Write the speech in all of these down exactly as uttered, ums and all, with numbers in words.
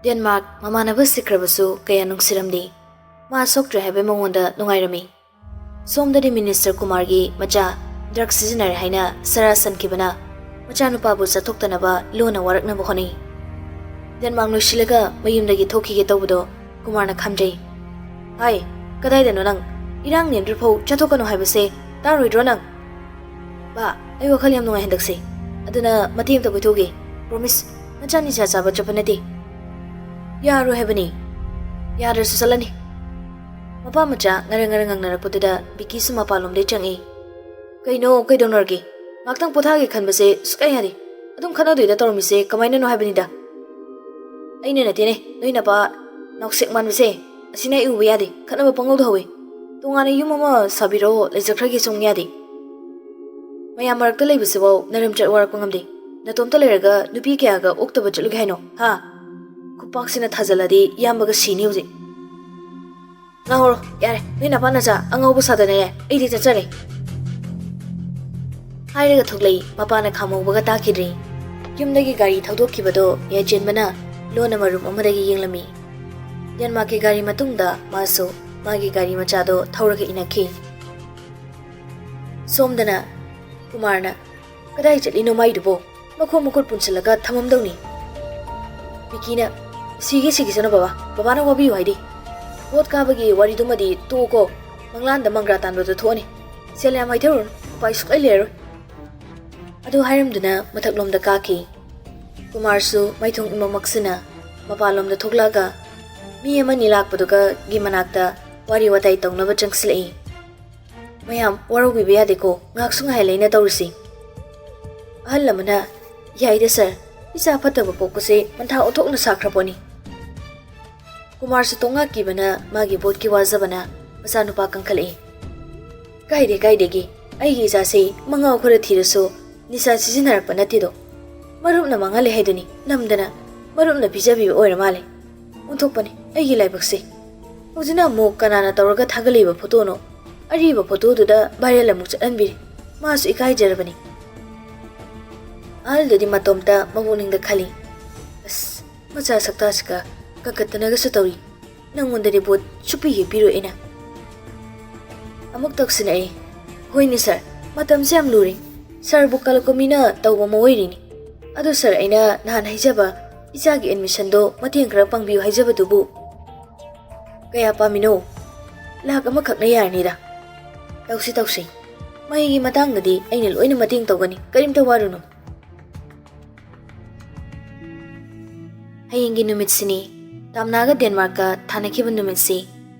Denmark ꯃꯃꯥꯟꯅꯕ ꯁꯤꯈ꯭ꯔꯕꯁꯨ ꯀꯌꯥ ꯅꯨꯡꯁꯤꯔꯝꯗꯦ꯫ ꯃꯥ ꯁꯣꯛꯇ꯭ꯔꯦ ꯍꯥꯏꯕꯒꯤ ꯃꯉꯣꯟꯗ ꯅꯨꯡꯉꯥꯏꯔꯝꯃꯤ꯫ ꯁꯣꯝꯗꯗꯤ ꯃꯤꯅꯤꯁꯇꯔ ꯀꯨꯃꯥꯔꯒꯤ ꯃꯆꯥ ꯗ꯭ꯔꯒ ꯁꯤꯖꯤꯟꯅꯔꯦ ꯍꯥꯏꯅ ꯁꯔꯥ ꯁꯟꯈꯤꯕꯅ ꯃꯆꯥꯅꯨꯄꯥꯕꯨ ꯆꯠꯊꯣꯛꯇꯅꯕ ꯂꯣꯟꯅ ꯋꯥꯔꯛꯅꯕ ꯍꯣꯠꯅꯩ꯫ ꯗꯦꯟꯃꯥꯔꯛ ꯂꯣꯏꯁꯤꯜꯂꯒ ꯃꯌꯨꯝꯗꯒꯤ ꯊꯣꯛꯈꯤꯒꯦ ꯇꯧꯕꯗꯣ ꯀꯨꯃꯥꯔꯅ ꯈꯥꯝꯖꯩ꯫ "ꯍꯥꯏ, ꯀꯗꯥꯏꯗꯅꯣ ꯅꯪ? ꯏꯔꯥꯡ ꯅꯦꯝꯗ꯭ꯔꯤꯐꯥꯎ ꯆꯠꯊꯣꯛꯀꯅꯨ ꯍꯥꯏꯕꯁꯦ ꯇꯥꯔꯣꯏꯗ꯭ꯔꯣ ꯅꯪ?" "ꯕꯥ, ꯑꯩ ꯋꯥꯈꯜ ꯌꯥꯝ ꯅꯨꯡꯉꯥꯏ ꯍꯟꯗꯛꯁꯦ꯫ ꯑꯗꯨꯅ ꯃꯇꯦꯛ ꯑꯝꯇ ꯀꯣꯏꯊꯣꯛꯎꯒꯦ꯫ ꯄ꯭ꯔꯣꯃꯤꯁ, ꯅꯆꯥ ꯅꯤꯁꯥ ꯆꯥꯕ ꯆꯠꯄ ꯅꯠꯇꯦ꯫ ꯌꯥꯔꯣꯏ ꯍꯥꯏꯕꯅꯤ꯫ ꯌꯥꯗ꯭ꯔꯁꯨ ꯆꯠꯂꯅꯤ꯫" ꯃꯄꯥ ꯃꯆꯥ ꯉꯔꯪ ꯉꯔꯪ ꯉꯪꯅꯔꯛꯄꯗꯨꯗ ꯕꯤꯀꯤꯁꯨ ꯃꯄꯥꯟꯂꯣꯝꯗꯩ ꯆꯪꯉꯛꯏ꯫ "ꯀꯩꯅꯣ, ꯀꯩꯗꯧꯅꯔꯒꯦ? ꯉꯥꯛꯇꯪ ꯄꯣꯊꯥꯒꯦ ꯈꯟꯕꯁꯦ ꯁꯨꯛꯌꯥ ꯌꯥꯗꯦ꯫ ꯑꯗꯨꯝ ꯈꯠꯅꯗꯣꯏꯗ ꯇꯧꯔꯝꯃꯤꯁꯦ ꯀꯃꯥꯏꯅꯅꯣ ꯍꯥꯏꯕꯅꯤꯗ꯫ ꯑꯩꯅ ꯅꯠꯇꯦꯅꯦ, ꯅꯣꯏ ꯅꯄꯥ ꯅꯥꯎꯁꯦꯛ ꯃꯥꯟꯕꯁꯦ꯫ ꯑꯁꯤꯅ ꯑꯩ ꯎꯕ ꯌꯥꯗꯦ, ꯈꯠꯅꯕ ꯄꯪꯍꯧꯗ ꯍꯧꯋꯤ꯫ ꯇꯣꯉꯥꯟꯅ ꯌꯨꯝ ꯑꯃ ꯁꯥꯕꯤꯔꯣ, ꯂꯩꯖꯈ꯭ꯔꯒꯦ ꯁꯨꯡ ꯌꯥꯗꯦ꯫ ꯃꯌꯥꯝ ꯃꯔꯛꯇ ꯂꯩꯕꯁꯤꯐꯥꯎ ꯅꯔꯝ ꯆꯠ ꯋꯥꯔꯛꯄ ꯉꯝꯗꯦ꯫ ꯅꯇꯣꯝꯇ ꯂꯩꯔꯒ ꯅꯨꯄꯤ ꯀꯌꯥꯒ ꯑꯣꯛꯇꯕ ꯆꯠꯂꯨꯒꯦ ꯍꯥꯏꯅꯣ, ꯍꯥ?" ꯈꯨꯄꯥꯛꯁꯤꯅ ꯊꯥꯖꯜꯂꯗꯤ ꯏꯌꯥꯝꯕꯒ ꯁꯤꯅꯤ ꯍꯧꯖꯤꯛ꯫ "ꯉꯥꯡꯍꯧꯔꯣ, ꯌꯥꯔꯦ, ꯅꯣꯏ ꯅꯄꯥ ꯅꯆꯥ ꯑꯉꯥꯎꯕ ꯁꯥꯗꯅꯅꯦ, ꯑꯩꯗꯤ ꯆꯠꯆꯔꯦ꯫" ꯍꯥꯏꯔꯒ ꯊꯣꯛꯂꯛꯏ꯫ ꯃꯄꯥꯅ ꯈꯥꯝꯍꯧꯕꯒ ꯇꯥꯈꯤꯗ꯭ꯔꯤ꯫ ꯌꯨꯝꯗꯒꯤ ꯒꯥꯔꯤ ꯊꯧꯗꯣꯛꯈꯤꯕꯗꯣ ꯌꯥꯏꯆꯦꯟꯕꯅ ꯂꯣꯟꯅ ꯃꯔꯨꯝ ꯑꯃꯗꯒꯤ ꯌꯦꯡꯂꯝꯃꯤ꯫ ꯗꯦꯟꯃꯥꯔꯛꯀꯤ ꯒꯥꯔꯤ ꯃꯇꯨꯡꯗ ꯃꯥꯁꯨ ꯃꯥꯒꯤ ꯒꯥꯔꯤ ꯃꯆꯥꯗꯣ ꯊꯧꯔꯒ ꯏꯟꯅꯈꯤ꯫ ꯁꯣꯝꯗꯅ ꯀꯨꯃꯥꯔꯅ, "ꯀꯗꯥꯏ ꯆꯠꯂꯤꯅꯣ ꯃꯥꯏꯗꯨꯕꯣ? ꯃꯈꯣꯡ ꯃꯈꯨꯠ ꯄꯨꯟꯁꯤꯜꯂꯒ ꯊꯝꯃꯝꯗꯧꯅꯤ꯫" ꯄꯤꯀꯤꯅ, "ꯁꯤꯒꯦ ꯁꯤꯒꯤꯁꯅꯨ ꯕꯕꯥ, ꯕꯕꯥꯅ ꯋꯥꯕꯤꯌꯨ ꯍꯥꯏꯗꯦ꯫ ꯚꯣꯠ ꯀꯥꯕꯒꯤ ꯋꯥꯔꯤꯗꯨꯃꯗꯤ ꯇꯣꯛꯑꯣꯀꯣ꯫ ꯃꯪꯂꯥꯟꯗ ꯃꯪꯒ꯭ꯔꯥ ꯇꯥꯟꯕꯗꯣ ꯊꯣꯛꯑꯅꯤ꯫ ꯁꯦꯜ ꯌꯥꯝ ꯍꯩꯊꯔꯨꯔꯅꯨ, ꯎꯄꯥꯏ ꯁꯨꯛꯂꯩ ꯂꯩꯔꯔꯣꯏ꯫" ꯑꯗꯨ ꯍꯥꯏꯔꯝꯗꯨꯅ ꯃꯊꯛꯂꯣꯝꯗ ꯀꯥꯈꯤ꯫ ꯀꯨꯃꯥꯔꯁꯨ ꯃꯥꯏꯊꯣꯡ ꯏꯃꯝꯃꯛꯁꯤꯅ ꯃꯄꯥꯟꯂꯣꯝꯗ ꯊꯣꯛꯂꯛꯑꯒ ꯃꯤ ꯑꯃꯅꯤ ꯂꯥꯛꯄꯗꯨꯒꯒꯤ ꯃꯅꯥꯛꯇ ꯋꯥꯔꯤ ꯋꯥꯇꯥꯏ ꯇꯧꯅꯕ ꯆꯪꯁꯤꯜꯂꯛꯏ꯫ "ꯃꯌꯥꯝ ꯋꯥꯔꯧꯕꯤꯕ ꯌꯥꯗꯦꯀꯣ, ꯉꯥꯏꯍꯥꯛꯁꯨ ꯉꯥꯏꯍꯜꯂꯦꯅ ꯇꯧꯔꯤꯁꯤ꯫" ꯑꯍꯜ ꯑꯃꯅ, "ꯌꯥꯏꯗ ꯁꯥꯔ, ꯏꯆꯥ ꯐꯠꯇꯕ ꯄꯣꯛꯄꯁꯦ ꯃꯟꯊꯥ ꯑꯣꯟꯊꯣꯛꯅ ꯁꯥꯈ꯭ꯔ ꯄꯣꯠꯅꯤ꯫" ꯀꯨꯃꯥꯔꯁꯨ ꯇꯣꯉꯥꯛꯀꯤꯕꯅ ꯃꯥꯒꯤ ꯚꯣꯠꯀꯤ ꯋꯥꯖꯕꯅ ꯃꯆꯥꯅꯨꯄꯥ ꯀꯟꯈꯠꯂꯛꯏ꯫ "ꯀꯥꯏꯗꯦ, ꯀꯥꯏꯗꯦꯒꯤ, ꯑꯩꯒꯤ ꯏꯆꯥꯁꯦ ꯃꯉꯥꯎ ꯈꯔ ꯊꯤꯔꯁꯨ ꯅꯤꯁꯥ ꯁꯤꯖꯤꯟꯅꯔꯛꯄ ꯅꯠꯇꯦꯗꯣ꯫ ꯃꯔꯨꯞꯅ ꯃꯥꯡꯍꯜꯂꯦ ꯍꯥꯏꯗꯨꯅꯤ, ꯅꯝꯗꯅ ꯃꯔꯨꯞꯅ ꯄꯤꯖꯕꯤꯕ ꯑꯣꯏꯔ ꯃꯥꯜꯂꯦ꯫ ꯑꯣꯟꯊꯣꯛꯄꯅꯤ ꯑꯩꯒꯤ ꯂꯥꯏꯕꯛꯁꯦ꯫ ꯍꯧꯖꯤꯛꯅ ꯑꯃꯨꯛ ꯀꯅꯥꯅ ꯇꯧꯔꯒ ꯊꯥꯒꯠꯂꯛꯏꯕ ꯐꯣꯇꯣꯅꯣ? ꯑꯔꯤꯕ ꯐꯣꯇꯣꯗꯨꯗ ꯚꯥꯏꯔꯦꯜ ꯑꯃꯨꯛ ꯆꯠꯍꯟꯕꯤꯔꯦ꯫ ꯃꯥꯁꯨ ꯏꯀꯥꯏꯖꯔꯕꯅꯤ꯫" ꯑꯍꯜꯗꯨꯗꯤ ꯃꯇꯣꯝꯇ ꯃꯄꯨꯛꯅꯤꯡꯗ ꯈꯜꯂꯤ, "ꯑꯁ, ꯃꯆꯥ ꯁꯛꯇꯥꯁꯤꯒ ꯀꯟꯈꯠꯇꯅꯒꯁꯨ ꯇꯧꯔꯤ꯫ ꯅꯪꯉꯣꯟꯗꯗꯤ ꯚꯣꯠ ꯁꯨꯄꯤ ꯍꯦꯛ ꯄꯤꯔꯣꯏ ꯑꯩꯅ꯫ ꯑꯃꯨꯛ ꯇꯧꯁꯤꯜꯂꯛꯑꯦ꯫ ꯍꯣꯏꯅꯦ ꯁꯥꯔ, ꯃꯇꯝꯁꯦ ꯌꯥꯝ ꯂꯨꯔꯦ꯫ ꯁꯥꯔꯕꯨ ꯀꯂꯛꯄ ꯃꯤꯅ ꯇꯧꯕ ꯑꯃ ꯑꯣꯏꯔꯤꯅꯤ꯫ ꯑꯗꯣ ꯁꯥꯔ, ꯑꯩꯅ ꯅꯍꯥꯟ ꯍꯥꯏꯖꯕ ꯏꯆꯥꯒꯤ ꯑꯦꯗꯃꯤꯁꯟꯗꯣ ꯃꯇꯦꯡ ꯈꯔ ꯄꯥꯡꯕꯤꯌꯨ ꯍꯥꯏꯖꯕꯗꯨꯕꯨ ꯀꯌꯥ ꯄꯥꯝꯃꯤꯅꯣ? ꯂꯥꯛ ꯑꯃꯈꯛꯅ ꯌꯥꯔꯅꯤꯗ꯫ ꯇꯧꯁꯤ ꯇꯧꯁꯤ꯫ ꯃꯍꯩꯒꯤ ꯃꯇꯥꯡꯗꯗꯤ ꯑꯩꯅ ꯂꯣꯏꯅ ꯃꯇꯦꯡ ꯇꯧꯒꯅꯤ, ꯀꯔꯤꯝꯇ ꯋꯥꯔꯨꯅꯨ꯫ ꯍꯌꯦꯡꯒꯤ ꯅꯨꯃꯤꯠꯁꯤꯅꯤ ꯇꯥꯝꯅꯥꯒ ꯗꯦꯟꯃꯥꯔꯛꯀ ꯊꯥꯅꯈꯤꯕ ꯅꯨꯃꯤꯠꯁꯤ꯫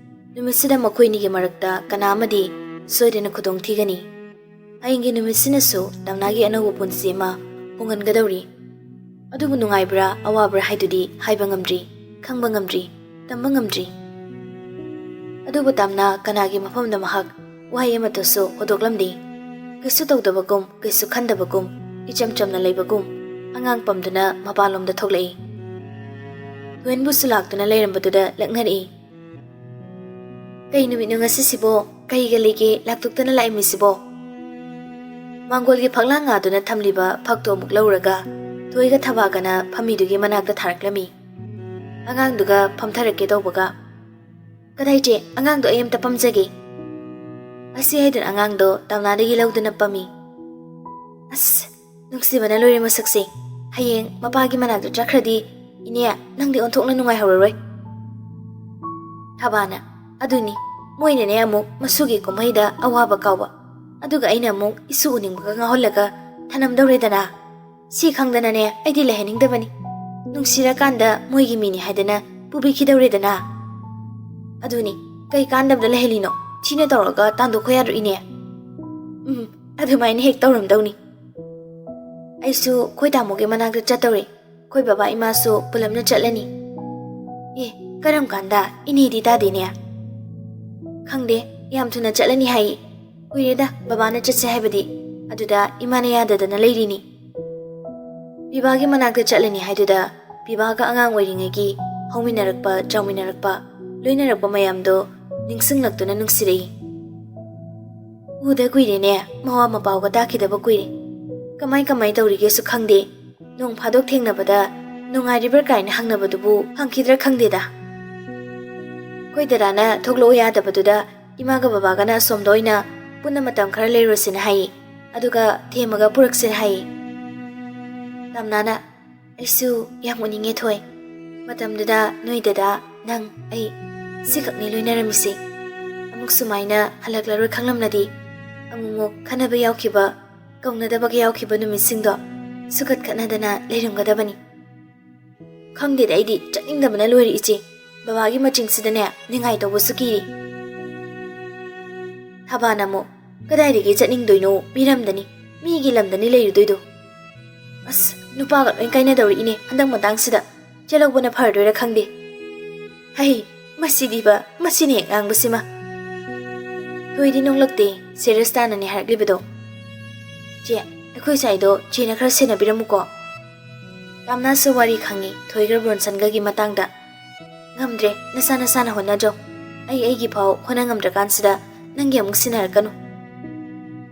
ꯅꯨꯃꯤꯠꯁꯤꯗ ꯃꯈꯣꯏꯅꯤꯒꯤ ꯃꯔꯛꯇ ꯀꯅꯥ ꯑꯃꯗꯤ ꯁꯣꯏꯗꯅ ꯈꯨꯗꯣꯡ ꯊꯤꯒꯅꯤ꯫ ꯍꯌꯦꯡꯒꯤ ꯅꯨꯃꯤꯠꯁꯤꯅꯁꯨ ꯇꯥꯝꯅꯥꯒꯤ ꯑꯅꯧꯕ ꯄꯨꯟꯁꯤ ꯑꯃ ꯍꯣꯡꯍꯟꯒꯗꯧꯔꯤ꯫ ꯑꯗꯨꯕꯨ ꯅꯨꯡꯉꯥꯏꯕ꯭ꯔꯥ ꯑꯋꯥꯕ꯭ꯔꯥ ꯍꯥꯏꯗꯨꯗꯤ ꯍꯥꯏꯕ ꯉꯝꯗ꯭ꯔꯤ, ꯈꯪꯕ ꯉꯝꯗ꯭ꯔꯤ, ꯇꯝꯕ ꯉꯝꯗ꯭ꯔꯤ꯫ ꯑꯗꯨꯕꯨ ꯇꯥꯝꯅꯥ ꯀꯅꯥꯒꯤ ꯃꯐꯝꯗ ꯃꯍꯥꯛ ꯋꯥꯍꯩ ꯑꯃꯠꯇꯁꯨ ꯍꯧꯗꯣꯛꯂꯝꯗꯦ꯫ ꯀꯩꯁꯨ ꯇꯧꯗꯕꯒꯨꯝ, ꯀꯩꯁꯨ ꯈꯟꯗꯕꯒꯨꯝ, ꯏꯆꯝ ꯆꯝꯅ ꯂꯩꯕꯒꯨꯝ, ꯑꯉꯥꯡ ꯄꯝꯗꯨꯅ ꯃꯄꯥꯟꯂꯣꯝꯗ ꯊꯣꯛꯂꯛꯏ꯫ ꯊꯣꯏꯅꯕꯨꯁꯨ ꯂꯥꯛꯇꯨꯅ ꯂꯩꯔꯝꯕꯗꯨꯗ ꯂꯛꯅꯔꯛꯏ꯫ "ꯀꯩ ꯅꯨꯃꯤꯠꯅꯣ ꯉꯁꯤꯁꯤꯕꯣ? ꯀꯩꯒ ꯂꯩꯒꯦ ꯂꯥꯛꯇꯣꯛꯇꯅ ꯂꯥꯛꯏꯝꯃꯤꯁꯤꯕꯣ?" ꯃꯥꯡꯒꯣꯜꯒꯤ ꯐꯛꯂꯥꯡ ꯉꯥꯗꯨꯅ ꯊꯝꯂꯤꯕ ꯐꯛꯇꯣ ꯑꯃꯨꯛ ꯂꯧꯔꯒ ꯊꯣꯏꯒ ꯊꯕꯥꯒꯅ ꯐꯝꯃꯤꯗꯨꯒꯤ ꯃꯅꯥꯛꯇ ꯊꯥꯔꯛꯂꯝꯃꯤ꯫ ꯑꯉꯥꯡꯗꯨꯒ ꯐꯝꯊꯔꯛꯀꯦ ꯇꯧꯕꯒ, "ꯀꯗꯥꯏ ꯆꯦ? ꯑꯉꯥꯡꯗꯣ ꯑꯩ ꯑꯝꯇ ꯄꯝꯖꯒꯦ꯫" ꯑꯁꯤ ꯍꯥꯏꯗꯨꯅ ꯑꯉꯥꯡꯗꯣ ꯇꯥꯝꯅꯥꯗꯒꯤ ꯂꯧꯗꯨꯅ ꯄꯝꯃꯤ꯫ "ꯑꯁ, ꯅꯨꯡꯁꯤꯕꯅ ꯂꯣꯏꯔꯦ ꯃꯁꯛꯁꯦ꯫ ꯍꯌꯦꯡ ꯃꯄꯥꯒꯤ ꯃꯅꯥꯛꯇ ꯆꯠꯈ꯭ꯔꯗꯤ, ꯏꯅꯦ, ꯅꯪꯗꯤ ꯑꯣꯟꯊꯣꯛꯅ ꯅꯨꯡꯉꯥꯏꯍꯧꯔꯔꯣꯏ꯫" ꯊꯕꯥꯅ, "ꯑꯗꯨꯅꯤ, ꯃꯣꯏꯅꯅꯦ ꯑꯃꯨꯛ ꯃꯁꯨꯒꯤ ꯀꯨꯝꯍꯩꯗ ꯑꯋꯥꯕ ꯀꯥꯎꯕ, ꯑꯗꯨꯒ ꯑꯩꯅ ꯑꯃꯨꯛ ꯏꯁꯨ ꯎꯅꯤꯡꯕꯒ ꯉꯥꯎꯍꯜꯂꯒ ꯊꯅꯝꯗꯧꯔꯦꯗꯅ꯫ ꯁꯤ ꯈꯪꯗꯅꯅꯦ ꯑꯩꯗꯤ ꯂꯩꯍꯟꯅꯤꯡꯗꯕꯅꯤ꯫ ꯅꯨꯡꯁꯤꯔꯀꯥꯟꯗ ꯃꯣꯏꯒꯤ ꯃꯤꯅꯤ ꯍꯥꯏꯗꯅ ꯄꯨꯕꯤꯈꯤꯗꯧꯔꯦꯗꯅ꯫ ꯑꯗꯨꯅꯤ, ꯀꯩ ꯀꯥꯟꯗꯕꯗ ꯂꯩꯍꯜꯂꯤꯅꯣ? ꯊꯤꯅ ꯇꯧꯔꯒ ꯇꯥꯟꯊꯣꯛꯈꯣ ꯌꯥꯗ꯭ꯔꯣ, ꯏꯅꯦ?" "ꯎꯝ, ꯑꯗꯨꯃꯥꯏꯅ ꯍꯦꯛ ꯇꯧꯔꯝꯗꯧꯅꯤ꯫ ꯑꯩꯁꯨ ꯑꯩꯈꯣꯏ ꯇꯥꯃꯣꯒꯤ ꯃꯅꯥꯛꯇ ꯆꯠꯇꯧꯔꯤ꯫ ꯑꯩꯈꯣꯏ ꯕꯕꯥ ꯏꯃꯥꯁꯨ ꯄꯨꯂꯞꯅ ꯆꯠꯂꯅꯤ꯫" "ꯑꯦ, ꯀꯔꯝ ꯀꯥꯟꯗ? ꯏꯅꯦꯗꯤ ꯇꯥꯗꯦꯅꯦ꯫" "ꯈꯪꯗꯦ, ꯌꯥꯝ ꯊꯨꯅ ꯆꯠꯂꯅꯤ ꯍꯥꯏ꯫ ꯀꯨꯏꯔꯦꯗ ꯕꯕꯥꯅ ꯆꯠꯁꯦ ꯍꯥꯏꯕꯗꯤ, ꯑꯗꯨꯗ ꯏꯃꯥꯅ ꯌꯥꯗꯗꯅ ꯂꯩꯔꯤꯅꯤ꯫" ꯄꯤꯕꯥꯒꯤ ꯃꯅꯥꯛꯇ ꯆꯠꯂꯅꯤ ꯍꯥꯏꯗꯨꯗ ꯄꯤꯕꯥꯒ ꯑꯉꯥꯡ ꯑꯣꯏꯔꯤꯉꯩꯒꯤ ꯍꯧꯃꯤꯟꯅꯔꯛꯄ, ꯆꯥꯎꯃꯤꯟꯅꯔꯛꯄ, ꯂꯣꯏꯅꯔꯛꯄ ꯃꯌꯥꯝꯗꯣ ꯅꯤꯡꯁꯤꯡꯂꯛꯇꯨꯅ ꯅꯨꯡꯁꯤꯔꯛꯏ꯫ "ꯎꯗ ꯀꯨꯏꯔꯦꯅꯦ, ꯃꯋꯥ ꯃꯄꯥꯎꯒ ꯇꯥꯈꯤꯗꯕ ꯀꯨꯏꯔꯦ꯫ ꯀꯃꯥꯏ ꯀꯃꯥꯏ ꯇꯧꯔꯤꯒꯦꯁꯨ ꯈꯪꯗꯦ꯫ ꯅꯣꯡ ꯐꯥꯗꯣꯛ ꯊꯦꯡꯅꯕꯗ "ꯅꯨꯡꯉꯥꯏꯔꯤꯕ꯭ꯔꯥ?" ꯀꯥꯏꯅ ꯍꯪꯅꯕꯗꯨꯕꯨ ꯐꯪꯈꯤꯗ꯭ꯔꯥ ꯈꯪꯗꯦꯗ꯫ ꯑꯩꯈꯣꯏ ꯗꯗꯥꯅ ꯊꯣꯛꯂꯛꯑꯣ ꯌꯥꯗꯕꯗꯨꯗ ꯏꯃꯥꯒ ꯕꯕꯥꯒꯅ ꯑꯁꯣꯝꯗ ꯑꯣꯏꯅ ꯄꯨꯟꯅ ꯃꯇꯝ ꯈꯔ ꯂꯩꯔꯨꯁꯦꯅ ꯍꯥꯏꯌꯦ꯫ ꯑꯗꯨꯒ ꯊꯦꯝꯃꯒ ꯄꯨꯔꯛꯁꯦꯅ ꯍꯥꯏꯌꯦ꯫ ꯇꯥꯝꯅꯥꯅ, "ꯑꯩꯁꯨ ꯌꯥꯝ ꯎꯅꯤꯡꯉꯦ ꯊꯣꯏ꯫ ꯃꯇꯝꯗꯨꯗ ꯅꯣꯏ ꯗꯗꯥ, ꯅꯪ, ꯑꯩ ꯁꯤꯈꯛꯅꯤ ꯂꯣꯏꯅꯔꯝꯃꯤꯁꯦ꯫ ꯑꯃꯨꯛ ꯁꯨꯃꯥꯏꯅ ꯍꯜꯂꯛꯂꯔꯣꯏ ꯈꯪꯂꯝꯂꯗꯤ ꯑꯃꯨꯛꯃꯨꯛ ꯈꯟꯅꯕ ꯌꯥꯎꯈꯤꯕ, ꯀꯧꯅꯗꯕꯒ ꯌꯥꯎꯈꯤꯕ ꯅꯨꯃꯤꯠꯁꯤꯡꯗꯣ ꯁꯨꯈꯠ ꯈꯠꯅꯗꯅ ꯂꯩꯔꯝꯒꯗꯕꯅꯤ꯫ ꯈꯪꯗꯦꯗ, ꯑꯩꯗꯤ ꯆꯠꯅꯤꯡꯗꯕꯅ ꯂꯣꯏꯔꯦ ꯏꯆꯦ꯫ ꯕꯕꯥꯒꯤ ꯃꯆꯤꯡꯁꯤꯗꯅꯦ ꯅꯤꯡꯉꯥꯏ ꯇꯧꯕꯁꯨ ꯀꯤꯔꯤ꯫" ꯊꯕꯥꯅ ꯑꯃꯨꯛ, "ꯀꯗꯥꯏꯗꯒꯤ ꯆꯠꯅꯤꯡꯗꯣꯏꯅꯣ? ꯃꯤꯔꯝꯗꯅꯤ, ꯃꯤꯒꯤ ꯂꯝꯗꯅꯤ ꯂꯩꯔꯨꯗꯣꯏꯗꯣ꯫ ꯑꯁ, ꯅꯨꯄꯥꯒ ꯂꯣꯏ ꯀꯥꯏꯅꯗꯧꯔꯛꯏꯅꯦ ꯍꯟꯗꯛ ꯃꯇꯥꯡꯁꯤꯗ꯫ ꯆꯦꯜꯍꯧꯕꯅ ꯐꯔꯗꯣꯏꯔꯥ ꯈꯪꯗꯦ꯫ ꯍꯩ, ꯃꯁꯤꯗꯤꯕ, ꯃꯁꯤꯅ ꯍꯦꯛ ꯉꯥꯡꯕꯁꯤꯃ꯫" ꯊꯣꯏꯗꯤ ꯅꯣꯡꯂꯛꯇꯦ, ꯁꯦꯔꯤꯌꯁ ꯇꯥꯅꯅꯦ ꯍꯥꯏꯔꯛꯂꯤꯕꯗꯣ꯫ "ꯆꯦ, ꯑꯩꯈꯣꯏ ꯁꯥꯏꯗꯣ ꯆꯦꯅ ꯈꯔ ꯁꯦꯟꯅꯕꯤꯔꯝꯃꯨꯀꯣ꯫" ꯇꯥꯝꯅꯥꯁꯨ ꯋꯥꯔꯤ ꯈꯪꯉꯤ ꯊꯣꯏꯒ ꯕ꯭ꯔꯣꯟꯁꯟꯒꯒꯤ ꯃꯇꯥꯡꯗ꯫ "ꯉꯝꯗ꯭ꯔꯦ, ꯅꯁꯥ ꯅꯁꯥꯅ ꯍꯣꯠꯅꯖꯧ꯫ ꯑꯩ ꯑꯩꯒꯤ ꯐꯥꯎ ꯍꯣꯠꯅ ꯉꯝꯗ꯭ꯔꯀꯥꯟꯁꯤꯗ ꯅꯪꯒꯤ ꯑꯃꯨꯛ ꯁꯤꯟꯅꯔꯛꯀꯅꯨ꯫"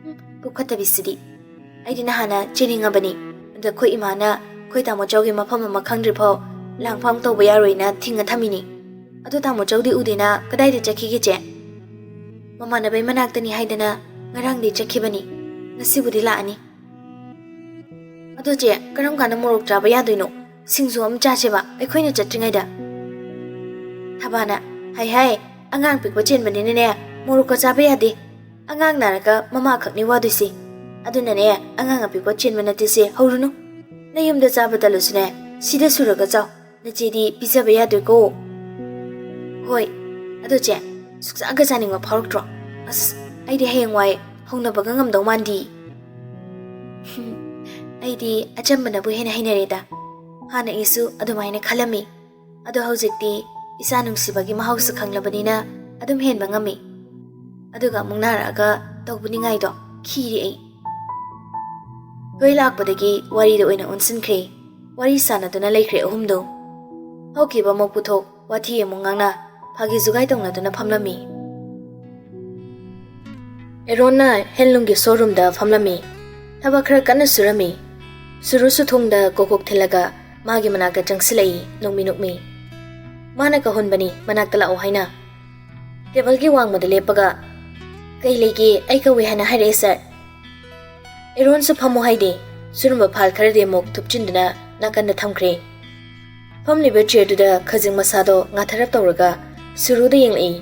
ꯎꯝ, ꯄꯨꯞ ꯐꯠꯇꯕꯤꯁꯤꯗꯤ꯫ "ꯑꯩꯗꯤ ꯅꯍꯥꯟꯅ ꯆꯦꯟꯅꯤꯡꯉꯕꯅꯤ꯫ ꯑꯗ ꯑꯩꯈꯣꯏ ꯏꯃꯥꯅ ꯑꯩꯈꯣꯏ ꯇꯥꯃꯣ ꯆꯧꯒꯤ ꯃꯐꯝ ꯑꯃ ꯈꯪꯗ꯭ꯔꯤꯐꯥꯎ ꯂꯥꯡꯐꯥꯡ ꯇꯧꯕ ꯌꯥꯔꯣꯏꯅ ꯊꯤꯡꯉ ꯊꯝꯃꯤꯅꯤ꯫ ꯑꯗꯣ ꯇꯥꯃꯣ ꯆꯧꯗꯤ ꯎꯗꯦꯅ ꯀꯗꯥꯏꯗ ꯆꯠꯈꯤꯒꯦ ꯆꯦ?" "ꯃꯃꯥꯟꯅꯕꯩ ꯃꯅꯥꯛꯇꯅꯤ ꯍꯥꯏꯗꯅ ꯉꯔꯥꯡꯗꯤ ꯆꯠꯈꯤꯕꯅꯤ꯫ ꯉꯁꯤꯕꯨꯗꯤ ꯂꯥꯛꯑꯅꯤ꯫" "ꯑꯗꯣ ꯆꯦ, ꯀꯔꯝ ꯀꯥꯟꯗ ꯃꯣꯔꯣꯛ ꯆꯥꯕ ꯌꯥꯗꯣꯏꯅꯣ? ꯁꯤꯡꯖꯨ ꯑꯃ ꯆꯥꯁꯦꯕ ꯑꯩꯈꯣꯏꯅ ꯆꯠꯇ꯭ꯔꯤꯉꯩꯗ꯫" ꯊꯕꯥꯅ, "ꯍꯥꯏ ꯍꯥꯏ, ꯑꯉꯥꯡ ꯄꯤꯛꯄ ꯆꯦꯟꯕꯅꯤꯅꯅꯦ ꯃꯣꯔꯣꯛꯀ ꯆꯥꯕ ꯌꯥꯗꯦ꯫ ꯑꯉꯥꯡ ꯅꯥꯔꯒ ꯃꯃꯥ ꯈꯛꯅꯤ ꯋꯥꯗꯣꯏꯁꯦ꯫ ꯑꯗꯨꯅꯅꯦ ꯑꯉꯥꯡ ꯑꯄꯤꯛꯄ ꯆꯦꯟꯕ ꯅꯠꯇꯦꯁꯦ, ꯍꯧꯔꯨꯅꯨ꯫ ꯅꯌꯨꯝꯗ ꯆꯥꯕ ꯇꯜꯂꯁꯨꯅꯦ ꯁꯤꯗ ꯁꯨꯔꯒ ꯆꯥꯎ꯫ ꯅꯆꯦꯗꯤ ꯄꯤꯖꯕ ꯌꯥꯗꯣꯏꯀꯣ꯫" "ꯍꯣꯏ꯫ ꯑꯗꯣ ꯆꯦ, ꯁꯨꯛꯆꯥꯒ ꯆꯥꯅꯤꯡꯕ ꯐꯥꯎꯔꯛꯇ꯭ꯔꯣ? ꯑꯁ, ꯑꯩꯗꯤ ꯍꯌꯦꯡꯋꯥꯏ ꯍꯧꯅꯕꯒ ꯉꯝꯗꯧ ꯃꯥꯟꯗꯤ꯫" "ꯑꯩꯗꯤ ꯑꯆꯝꯕꯅꯕꯨ ꯍꯦꯟꯅ ꯍꯩꯅꯔꯦꯗ꯫ ꯍꯥꯟꯅ ꯑꯩꯁꯨ ꯑꯗꯨꯃꯥꯏꯅ ꯈꯜꯂꯝꯃꯤ꯫ ꯑꯗꯣ ꯍꯧꯖꯤꯛꯇꯤ ꯏꯆꯥ ꯅꯨꯡꯁꯤꯕꯒꯤ ꯃꯍꯥꯎꯁꯨ ꯈꯪꯂꯕꯅꯤꯅ ꯑꯗꯨꯝ ꯍꯦꯟꯕ ꯉꯝꯃꯤ꯫ ꯑꯗꯨꯒ ꯑꯃꯨꯛ ꯅꯥꯔꯛꯑꯒ ꯇꯧꯕꯅꯤꯉꯥꯏꯗꯣ ꯈꯤꯔꯦ ꯑꯩ꯫" ꯊꯣꯏ ꯂꯥꯛꯄꯗꯒꯤ ꯋꯥꯔꯤꯗ ꯑꯣꯏꯅ ꯑꯣꯟꯁꯤꯟꯈ꯭ꯔꯦ꯫ ꯋꯥꯔꯤ ꯁꯥꯟꯅꯗꯨꯅ ꯂꯩꯈ꯭ꯔꯦ ꯑꯍꯨꯝꯗꯣ꯫ ꯍꯧꯈꯤꯕ ꯑꯃꯨꯛ ꯄꯨꯊꯣꯛ, ꯋꯥꯊꯤ ꯑꯃꯨꯛ ꯉꯥꯡꯅ, ꯐꯥꯒꯤ ꯖꯨꯒꯥꯏ ꯇꯧꯅꯗꯨꯅ ꯐꯝꯂꯝꯃꯤ꯫ ꯑꯦꯔꯣꯟꯅ ꯍꯦꯟꯂꯨꯝꯒꯤ ꯁꯣꯔꯨꯝꯗ ꯐꯝꯂꯝꯃꯤ꯫ ꯊꯕꯛ ꯈꯔ ꯀꯟꯅ ꯁꯨꯔꯝꯃꯤ꯫ ꯁꯨꯔꯨ ꯁꯨꯊꯣꯡꯗ ꯀꯣꯀꯣꯛ ꯊꯤꯜꯂꯒ ꯃꯥꯒꯤ ꯃꯅꯥꯛꯇ ꯆꯪꯁꯤꯜꯂꯛꯏ, ꯅꯣꯛꯃꯤ ꯅꯣꯛꯃꯤ꯫ ꯃꯥꯅ ꯀꯧꯍꯟꯕꯅꯤ, ꯃꯅꯥꯛꯇ ꯂꯥꯛꯑꯣ ꯍꯥꯏꯅ꯫ ꯇꯦꯕꯜꯒꯤ ꯋꯥꯡꯃꯗ ꯂꯦꯞꯄꯒ, "ꯀꯩ ꯂꯩꯒꯦ? ꯑꯩ ꯀꯧꯏ ꯍꯥꯏꯅ ꯍꯥꯏꯔꯛꯑꯦ, ꯁꯥꯔ꯫" ꯑꯦꯔꯣꯟꯁꯨ ꯐꯝꯃꯣ ꯍꯥꯏꯗꯦ꯫ ꯁꯨꯔꯨꯝꯕ ꯐꯥꯏꯜ ꯈꯔꯗꯤ ꯑꯃꯨꯛ ꯊꯨꯞꯆꯤꯟꯗꯨꯅ ꯅꯥꯀꯟꯗ ꯊꯝꯈ꯭ꯔꯦ꯫ ꯐꯝꯂꯤꯕ ꯆꯤꯌꯔꯗꯨꯗ ꯈꯖꯤꯡ ꯃꯁꯥꯗꯣ ꯉꯥꯊꯔꯞ ꯇꯧꯔꯒ ꯁꯨꯔꯨꯗ ꯌꯦꯡꯂꯛꯏ꯫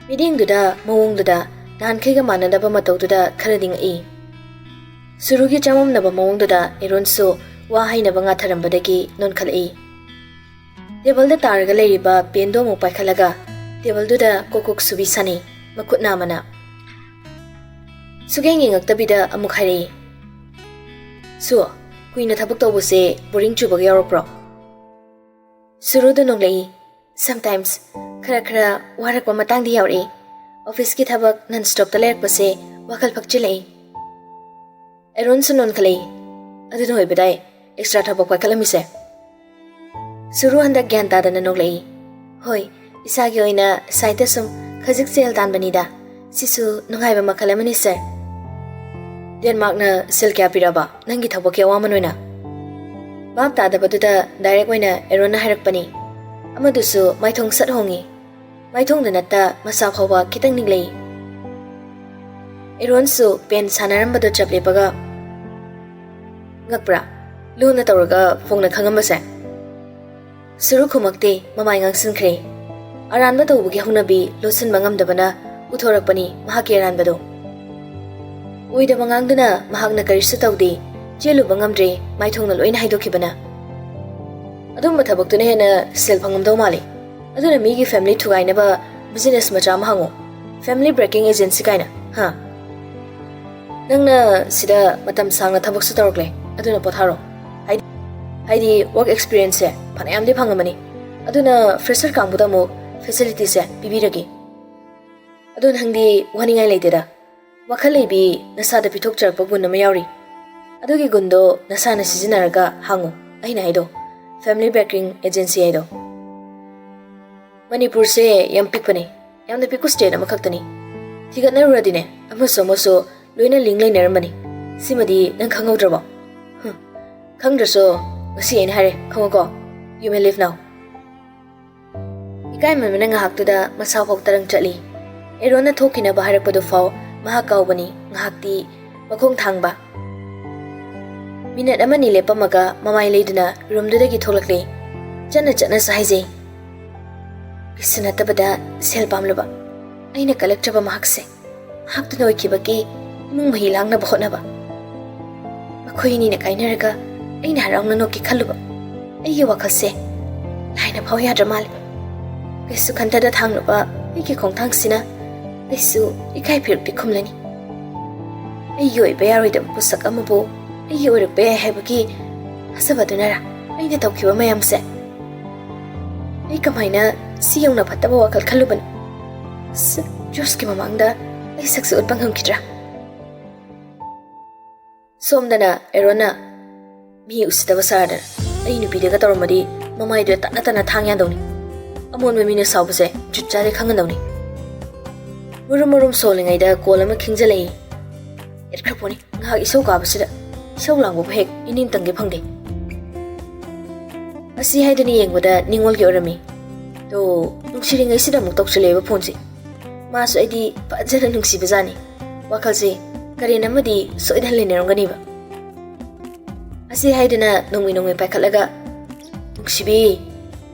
ꯃꯤꯠꯌꯦꯡꯗꯨꯗ, ꯃꯑꯣꯡꯗꯨꯗ ꯅꯍꯥꯟꯈꯩꯒ ꯃꯥꯟꯅꯗꯕ ꯃꯇꯧꯗꯨꯗ ꯈꯔꯗꯤ ꯉꯛꯏ꯫ ꯁꯨꯔꯨꯒꯤ ꯆꯃꯝꯅꯕ ꯃꯑꯣꯡꯗꯨꯗ ꯑꯦꯔꯣꯟꯁꯨ ꯋꯥ ꯍꯥꯏꯅꯕ ꯉꯥꯊꯔꯝꯕꯗꯒꯤ ꯅꯣꯟꯈꯠꯂꯛꯏ꯫ ꯇꯦꯕꯜꯗ ꯇꯥꯔꯒ ꯂꯩꯔꯤꯕ ꯄꯦꯟꯗꯣ ꯑꯃꯨꯛ ꯄꯥꯏꯈꯠꯂꯒ ꯇꯦꯕꯜꯗꯨꯗ ꯀꯣꯛ ꯀꯣꯛ ꯁꯨꯕꯤ ꯁꯥꯟꯅꯩ, ꯃꯈꯨꯠ ꯅꯥꯝꯃꯅ꯫ ꯁꯨꯛꯌꯦꯡ ꯌꯦꯡꯉꯛꯇꯕꯤꯗ ꯑꯃꯨꯛ ꯍꯥꯏꯔꯛꯏ, "ꯁꯨ, ꯀꯨꯏꯅ ꯊꯕꯛ ꯇꯧꯕꯁꯦ ꯕꯣꯔꯤꯡ ꯆꯨꯕꯒ ꯌꯥꯎꯔꯛꯄ꯭ꯔꯣ?" ꯁꯨꯔꯨꯗ ꯅꯣꯛꯂꯛꯏ꯫ "Sometimes, ꯈꯔ ꯈꯔ ꯋꯥꯔꯛꯄ ꯃꯇꯥꯡꯗꯤ ꯌꯥꯎꯔꯛꯏ꯫ ꯑꯣꯐꯤꯁꯀꯤ ꯊꯕꯛ ꯅꯟ ꯁ꯭ꯇꯣꯞꯇ ꯂꯩꯔꯛꯄꯁꯦ ꯋꯥꯈꯜ ꯐꯛꯆꯤꯜꯂꯛꯏ꯫" ꯑꯦꯔꯣꯟꯁꯨ ꯅꯣꯟꯈꯠꯂꯛꯏ꯫ "ꯑꯗꯨꯅ ꯑꯣꯏꯕꯗꯥꯏ ꯑꯦꯛꯁꯇ꯭ꯔꯥ ꯊꯕꯛ ꯄꯥꯏꯈꯠꯂꯝꯃꯤꯁꯦ?" ꯁꯨꯔꯨ ꯍꯟꯗꯛ ꯒ꯭ꯌꯥꯟ ꯇꯥꯗꯅ ꯅꯣꯛꯂꯛꯏ꯫ "ꯍꯣꯏ, ꯏꯁꯥꯒꯤ ꯑꯣꯏꯅ ꯁꯥꯏꯠꯇ ꯁꯨꯝ ꯈꯖꯤꯛ ꯁꯦꯜ ꯇꯥꯟꯕꯅꯤꯗ꯫ ꯁꯤꯁꯨ ꯅꯨꯡꯉꯥꯏꯕ ꯃꯈꯜ ꯑꯃꯅꯤ, ꯁꯥꯔ꯫" "ꯗꯦꯟꯃꯥꯔꯛꯅ ꯁꯦꯜ ꯀꯌꯥ ꯄꯤꯔꯛꯑꯕ, ꯅꯪꯒꯤ ꯊꯕꯛꯀꯤ ꯑꯋꯥꯃꯟ ꯑꯣꯏꯅ?" ꯚꯥꯞ ꯇꯥꯗꯕꯗꯨꯗ ꯗꯥꯏꯔꯦꯛ ꯑꯣꯏꯅ ꯑꯦꯔꯣꯟꯅ ꯍꯥꯏꯔꯛꯄꯅꯤ꯫ ꯑꯃꯗꯨꯁꯨ ꯃꯥꯏꯊꯣꯡ ꯁꯠ ꯍꯣꯡꯉꯤ꯫ ꯃꯥꯏꯊꯣꯡꯗ ꯅꯠꯇ ꯃꯁꯥ ꯐꯥꯎꯕ ꯈꯤꯇꯪ ꯅꯤꯛꯂꯛꯏ꯫ ꯑꯦꯔꯣꯟꯁꯨ ꯄꯦꯟ ꯁꯥꯟꯅꯔꯝꯕꯗꯣ ꯆꯞ ꯂꯦꯞꯄꯒ, "ꯉꯛꯄ꯭ꯔꯥ? ꯂꯨꯅ ꯇꯧꯔꯒ ꯐꯣꯡꯅ ꯈꯪꯉꯝꯕꯁꯦ?" ꯁꯨꯔꯨ ꯈꯨꯝꯃꯛꯇꯦ, ꯃꯃꯥꯏ ꯉꯥꯡꯁꯤꯟꯈ꯭ꯔꯦ꯫ ꯑꯔꯥꯟꯕ ꯇꯧꯕꯒꯤ ꯍꯧꯅꯕꯤ ꯂꯣꯠꯁꯤꯟꯕ ꯉꯝꯗꯕꯅ ꯎꯊꯣꯔꯛꯄꯅꯤ ꯃꯍꯥꯛꯀꯤ ꯑꯔꯥꯟꯕꯗꯣ꯫ ꯑꯣꯏꯗꯕ ꯉꯥꯡꯗꯨꯅ ꯃꯍꯥꯛꯅ ꯀꯔꯤꯁꯨ ꯇꯧꯗꯦ, ꯆꯦꯜꯂꯨꯕ ꯉꯝꯗ꯭ꯔꯦ, ꯃꯥꯏꯊꯣꯡꯅ ꯂꯣꯏꯅ ꯍꯥꯏꯗꯣꯛꯈꯤꯕꯅ꯫ "ꯑꯗꯨꯝꯕ ꯊꯕꯛꯇꯨꯅ ꯍꯦꯟꯅ ꯁꯦꯜ ꯐꯪꯉꯝꯗꯧ ꯃꯥꯜꯂꯤ꯫ ꯑꯗꯨꯅ ꯃꯤꯒꯤ ꯐꯦꯃꯤꯂꯤ ꯊꯨꯒꯥꯏꯅꯕ ꯕꯤꯖꯤꯅꯦꯁ ꯃꯆꯥ ꯑꯃ ꯍꯥꯡꯉꯣ, ꯐꯦꯃꯤꯂꯤ ꯕ꯭ꯔꯦꯀꯤꯡ ꯑꯦꯖꯦꯟꯁꯤ ꯀꯥꯏꯅ, ꯍꯥ? ꯅꯪꯅ ꯁꯤꯗ ꯃꯇꯝ ꯁꯥꯡꯅ ꯊꯕꯛꯁꯨ ꯇꯧꯔꯛꯂꯦ, ꯑꯗꯨꯅ ꯄꯣꯊꯥꯔꯣ꯫ ꯍꯥꯏꯗꯤ, ꯍꯥꯏꯗꯤ ꯋꯥꯔꯛ ꯑꯦꯛꯁꯄꯤꯔꯤꯌꯦꯟꯁꯁꯦ ꯐꯅꯌꯥꯝꯗꯤ ꯐꯪꯉꯝꯃꯅꯤ, ꯑꯗꯨꯅ ꯐ꯭ꯔꯦꯁꯔ ꯀꯥꯡꯕꯨꯗ ꯑꯃꯨꯛ ꯐꯦꯁꯤꯂꯤꯇꯤꯁꯦ ꯄꯤꯕꯤꯔꯒꯦ꯫ ꯑꯗꯣ ꯅꯪꯗꯤ ꯋꯥꯅꯤꯡꯉꯥꯏ ꯂꯩꯇꯦꯗ꯫ ꯋꯥꯈꯜ ꯂꯩꯕꯤ ꯅꯁꯥꯗ ꯄꯤꯊꯣꯛꯆꯔꯛꯄ ꯒꯨꯟ ꯑꯃ ꯌꯥꯎꯔꯤ꯫ ꯑꯗꯨꯒꯤ ꯒꯨꯟꯗꯣ ꯅꯁꯥꯅ ꯁꯤꯖꯤꯟꯅꯔꯒ ꯍꯥꯡꯉꯨ, ꯑꯩꯅ ꯍꯥꯏꯗꯣ, ꯐꯦꯃꯤꯂꯤ ꯕ꯭ꯔꯦꯀꯤꯡ ꯑꯦꯖꯦꯟꯁꯤ ꯍꯥꯏꯗꯣ꯫ ꯃꯅꯤꯄꯨꯔꯁꯦ ꯌꯥꯝ ꯄꯤꯛꯄꯅꯤ, ꯌꯥꯝꯅ ꯄꯤꯛꯄ ꯁ꯭ꯇꯦꯠ ꯑꯃꯈꯛꯇꯅꯤ꯫ ꯊꯤꯒꯠꯅꯔꯨꯔꯗꯤꯅꯦ, ꯑꯃꯁꯨ ꯑꯃꯁꯨ ꯂꯣꯏꯅ ꯂꯤꯡ ꯂꯩꯅꯔꯝꯕꯅꯤ꯫ ꯁꯤꯃꯗꯤ ꯅꯪ ꯈꯪꯍꯧꯗ꯭ꯔꯕꯣ?" "ꯍꯨꯝ, ꯈꯪꯗ꯭ꯔꯁꯨ "ꯉꯁꯤ ꯑꯩꯅ ꯍꯥꯏꯔꯦ, ꯈꯪꯉꯨꯀꯣ? You may leave now." ꯏꯀꯥꯏꯃꯟꯕꯅ ꯉꯥꯏꯍꯥꯛꯇꯨꯗ ꯃꯁꯥ ꯐꯥꯎ ꯇꯔꯪ ꯆꯠꯂꯤ꯫ ꯑꯦꯔꯣꯟꯅ ꯊꯣꯛꯈꯤꯅꯕ ꯍꯥꯏꯔꯛꯄꯗꯨ ꯐꯥꯎ ꯃꯍꯥꯛ ꯀꯥꯎꯕꯅꯤ꯫ ꯉꯥꯏꯍꯥꯛꯇꯤ ꯃꯈꯣꯡ ꯊꯥꯡꯕ꯫ ꯃꯤꯅꯠ ꯑꯃꯅꯤ ꯂꯦꯞꯄꯝꯃꯒ ꯃꯃꯥꯏ ꯂꯩꯗꯨꯅ ꯔꯨꯝꯗꯨꯗꯒꯤ ꯊꯣꯛꯂꯛꯂꯦ꯫ ꯆꯠꯅ ꯆꯠꯅꯁꯨ ꯍꯥꯏꯖꯩ꯫ ꯀꯩꯁꯨ ꯅꯠꯇꯕꯗ ꯁꯦꯜ ꯄꯥꯝꯂꯨꯕ꯫ ꯑꯩꯅ ꯀꯜꯂꯛꯇ꯭ꯔꯕ ꯃꯍꯥꯛꯁꯦ꯫ ꯃꯍꯥꯛꯇꯨꯅ ꯑꯣꯏꯈꯤꯕꯒꯤ ꯏꯃꯨꯡ ꯃꯍꯤ ꯂꯥꯡꯅꯕ ꯍꯣꯠꯅꯕ꯫ ꯃꯈꯣꯏ ꯑꯅꯤꯅ ꯀꯥꯏꯅꯔꯒ ꯑꯩꯅ ꯍꯔꯥꯎꯅ ꯅꯣꯛꯀꯦ ꯈꯜꯂꯨꯕ꯫ ꯑꯩꯒꯤ ꯋꯥꯈꯜꯁꯦ ꯂꯥꯏꯅ ꯐꯥꯎ ꯌꯥꯗ꯭ꯔ ꯃꯥꯜꯂꯦ꯫ ꯀꯩꯁꯨ ꯈꯟꯊꯗ ꯊꯥꯡꯂꯨꯕ ꯑꯩꯒꯤ ꯈꯣꯡꯊꯥꯡꯁꯤꯅ ꯑꯩꯁꯨ ꯏꯀꯥꯏ ꯐꯤꯔꯨꯛꯇꯤ ꯈꯨꯝꯂꯅꯤ꯫ ꯑꯩꯒꯤ ꯑꯣꯏꯕ ꯌꯥꯔꯣꯏꯗꯕ ꯄꯣꯠꯁꯛ ꯑꯃꯕꯨ ꯑꯩꯒꯤ ꯑꯣꯏꯔꯛꯄ ꯌꯥꯏ ꯍꯥꯏꯕꯒꯤ ꯊꯥꯖꯕꯗꯨꯅꯔ ꯑꯩꯅ ꯇꯧꯈꯤꯕ ꯃꯌꯥꯝꯁꯦ? ꯑꯩ ꯀꯃꯥꯏꯅ ꯁꯤ ꯌꯧꯅ ꯐꯠꯇꯕ ꯋꯥꯈꯜ ꯈꯜꯂꯨꯕꯅꯣ? ꯑꯁ, ꯖꯣꯁꯀꯤ ꯃꯃꯥꯡꯗ ꯑꯩ ꯁꯛꯁꯨ ꯎꯠꯄ ꯉꯝꯈꯤꯗ꯭ꯔꯥ? ꯁꯣꯝꯗꯅ ꯑꯦꯔꯣꯟꯅ ꯃꯤ ꯎꯁꯤꯠꯇꯕ ꯁꯥꯗꯅ ꯑꯩ ꯅꯨꯄꯤꯗꯒ ꯇꯧꯔꯝꯃꯗꯤ ꯃꯃꯥꯏꯗꯨꯗ ꯇꯠꯅ ꯇꯠꯅ ꯊꯥꯡ ꯌꯥꯟꯗꯧꯅꯤ꯫ ꯑꯃꯣꯟꯕ ꯃꯤꯅ ꯁꯥꯎꯕꯁꯦ ꯖꯨꯠ ꯆꯥꯗꯦ ꯈꯪꯒꯗꯧꯅꯤ꯫ ꯃꯨꯔꯨꯝ ꯃꯨꯔꯨꯝ ꯁꯣꯜꯂꯤꯉꯩꯗ ꯀꯣꯜ ꯑꯃ ꯈꯤꯡꯖꯤꯜꯂꯛꯏ꯫ ꯑꯦꯠꯈ꯭ꯔ ꯄꯣꯠꯅꯤ꯫ ꯉꯥꯏꯍꯥꯛ ꯏꯁꯧ ꯀꯥꯕꯁꯤꯗ ꯏꯁꯧ ꯂꯥꯡꯕꯕꯨ ꯍꯦꯛ ꯏꯅꯤꯡ ꯇꯝꯒꯦ ꯐꯪꯗꯦ꯫ ꯑꯁꯤ ꯍꯥꯏꯗꯨꯅ ꯌꯦꯡꯕꯗ ꯅꯤꯉꯣꯜꯒꯤ ꯑꯣꯏꯔꯝꯃꯤ꯫ ꯇꯣ, ꯅꯨꯡꯁꯤꯔꯤꯉꯩꯁꯤꯗ ꯑꯃꯨꯛ ꯇꯧꯁꯤꯜꯂꯛꯑꯦꯕ ꯐꯣꯟꯁꯦ꯫ ꯃꯥꯁꯨ ꯑꯩꯗꯤ ꯐꯖꯅ ꯅꯨꯡꯁꯤꯕꯖꯥꯠꯅꯤ꯫ ꯋꯥꯈꯜꯁꯦ ꯀꯔꯦꯟ ꯑꯃꯗꯤ ꯁꯣꯏꯗꯅ ꯂꯩꯅꯔꯝꯒꯅꯤꯕ꯫ ꯑꯁꯤ ꯍꯥꯏꯗꯨꯅ ꯅꯣꯡꯃꯩ ꯅꯣꯡꯃꯩ ꯄꯥꯏꯈꯠꯂꯒ, "ꯅꯨꯡꯁꯤꯕꯤ!"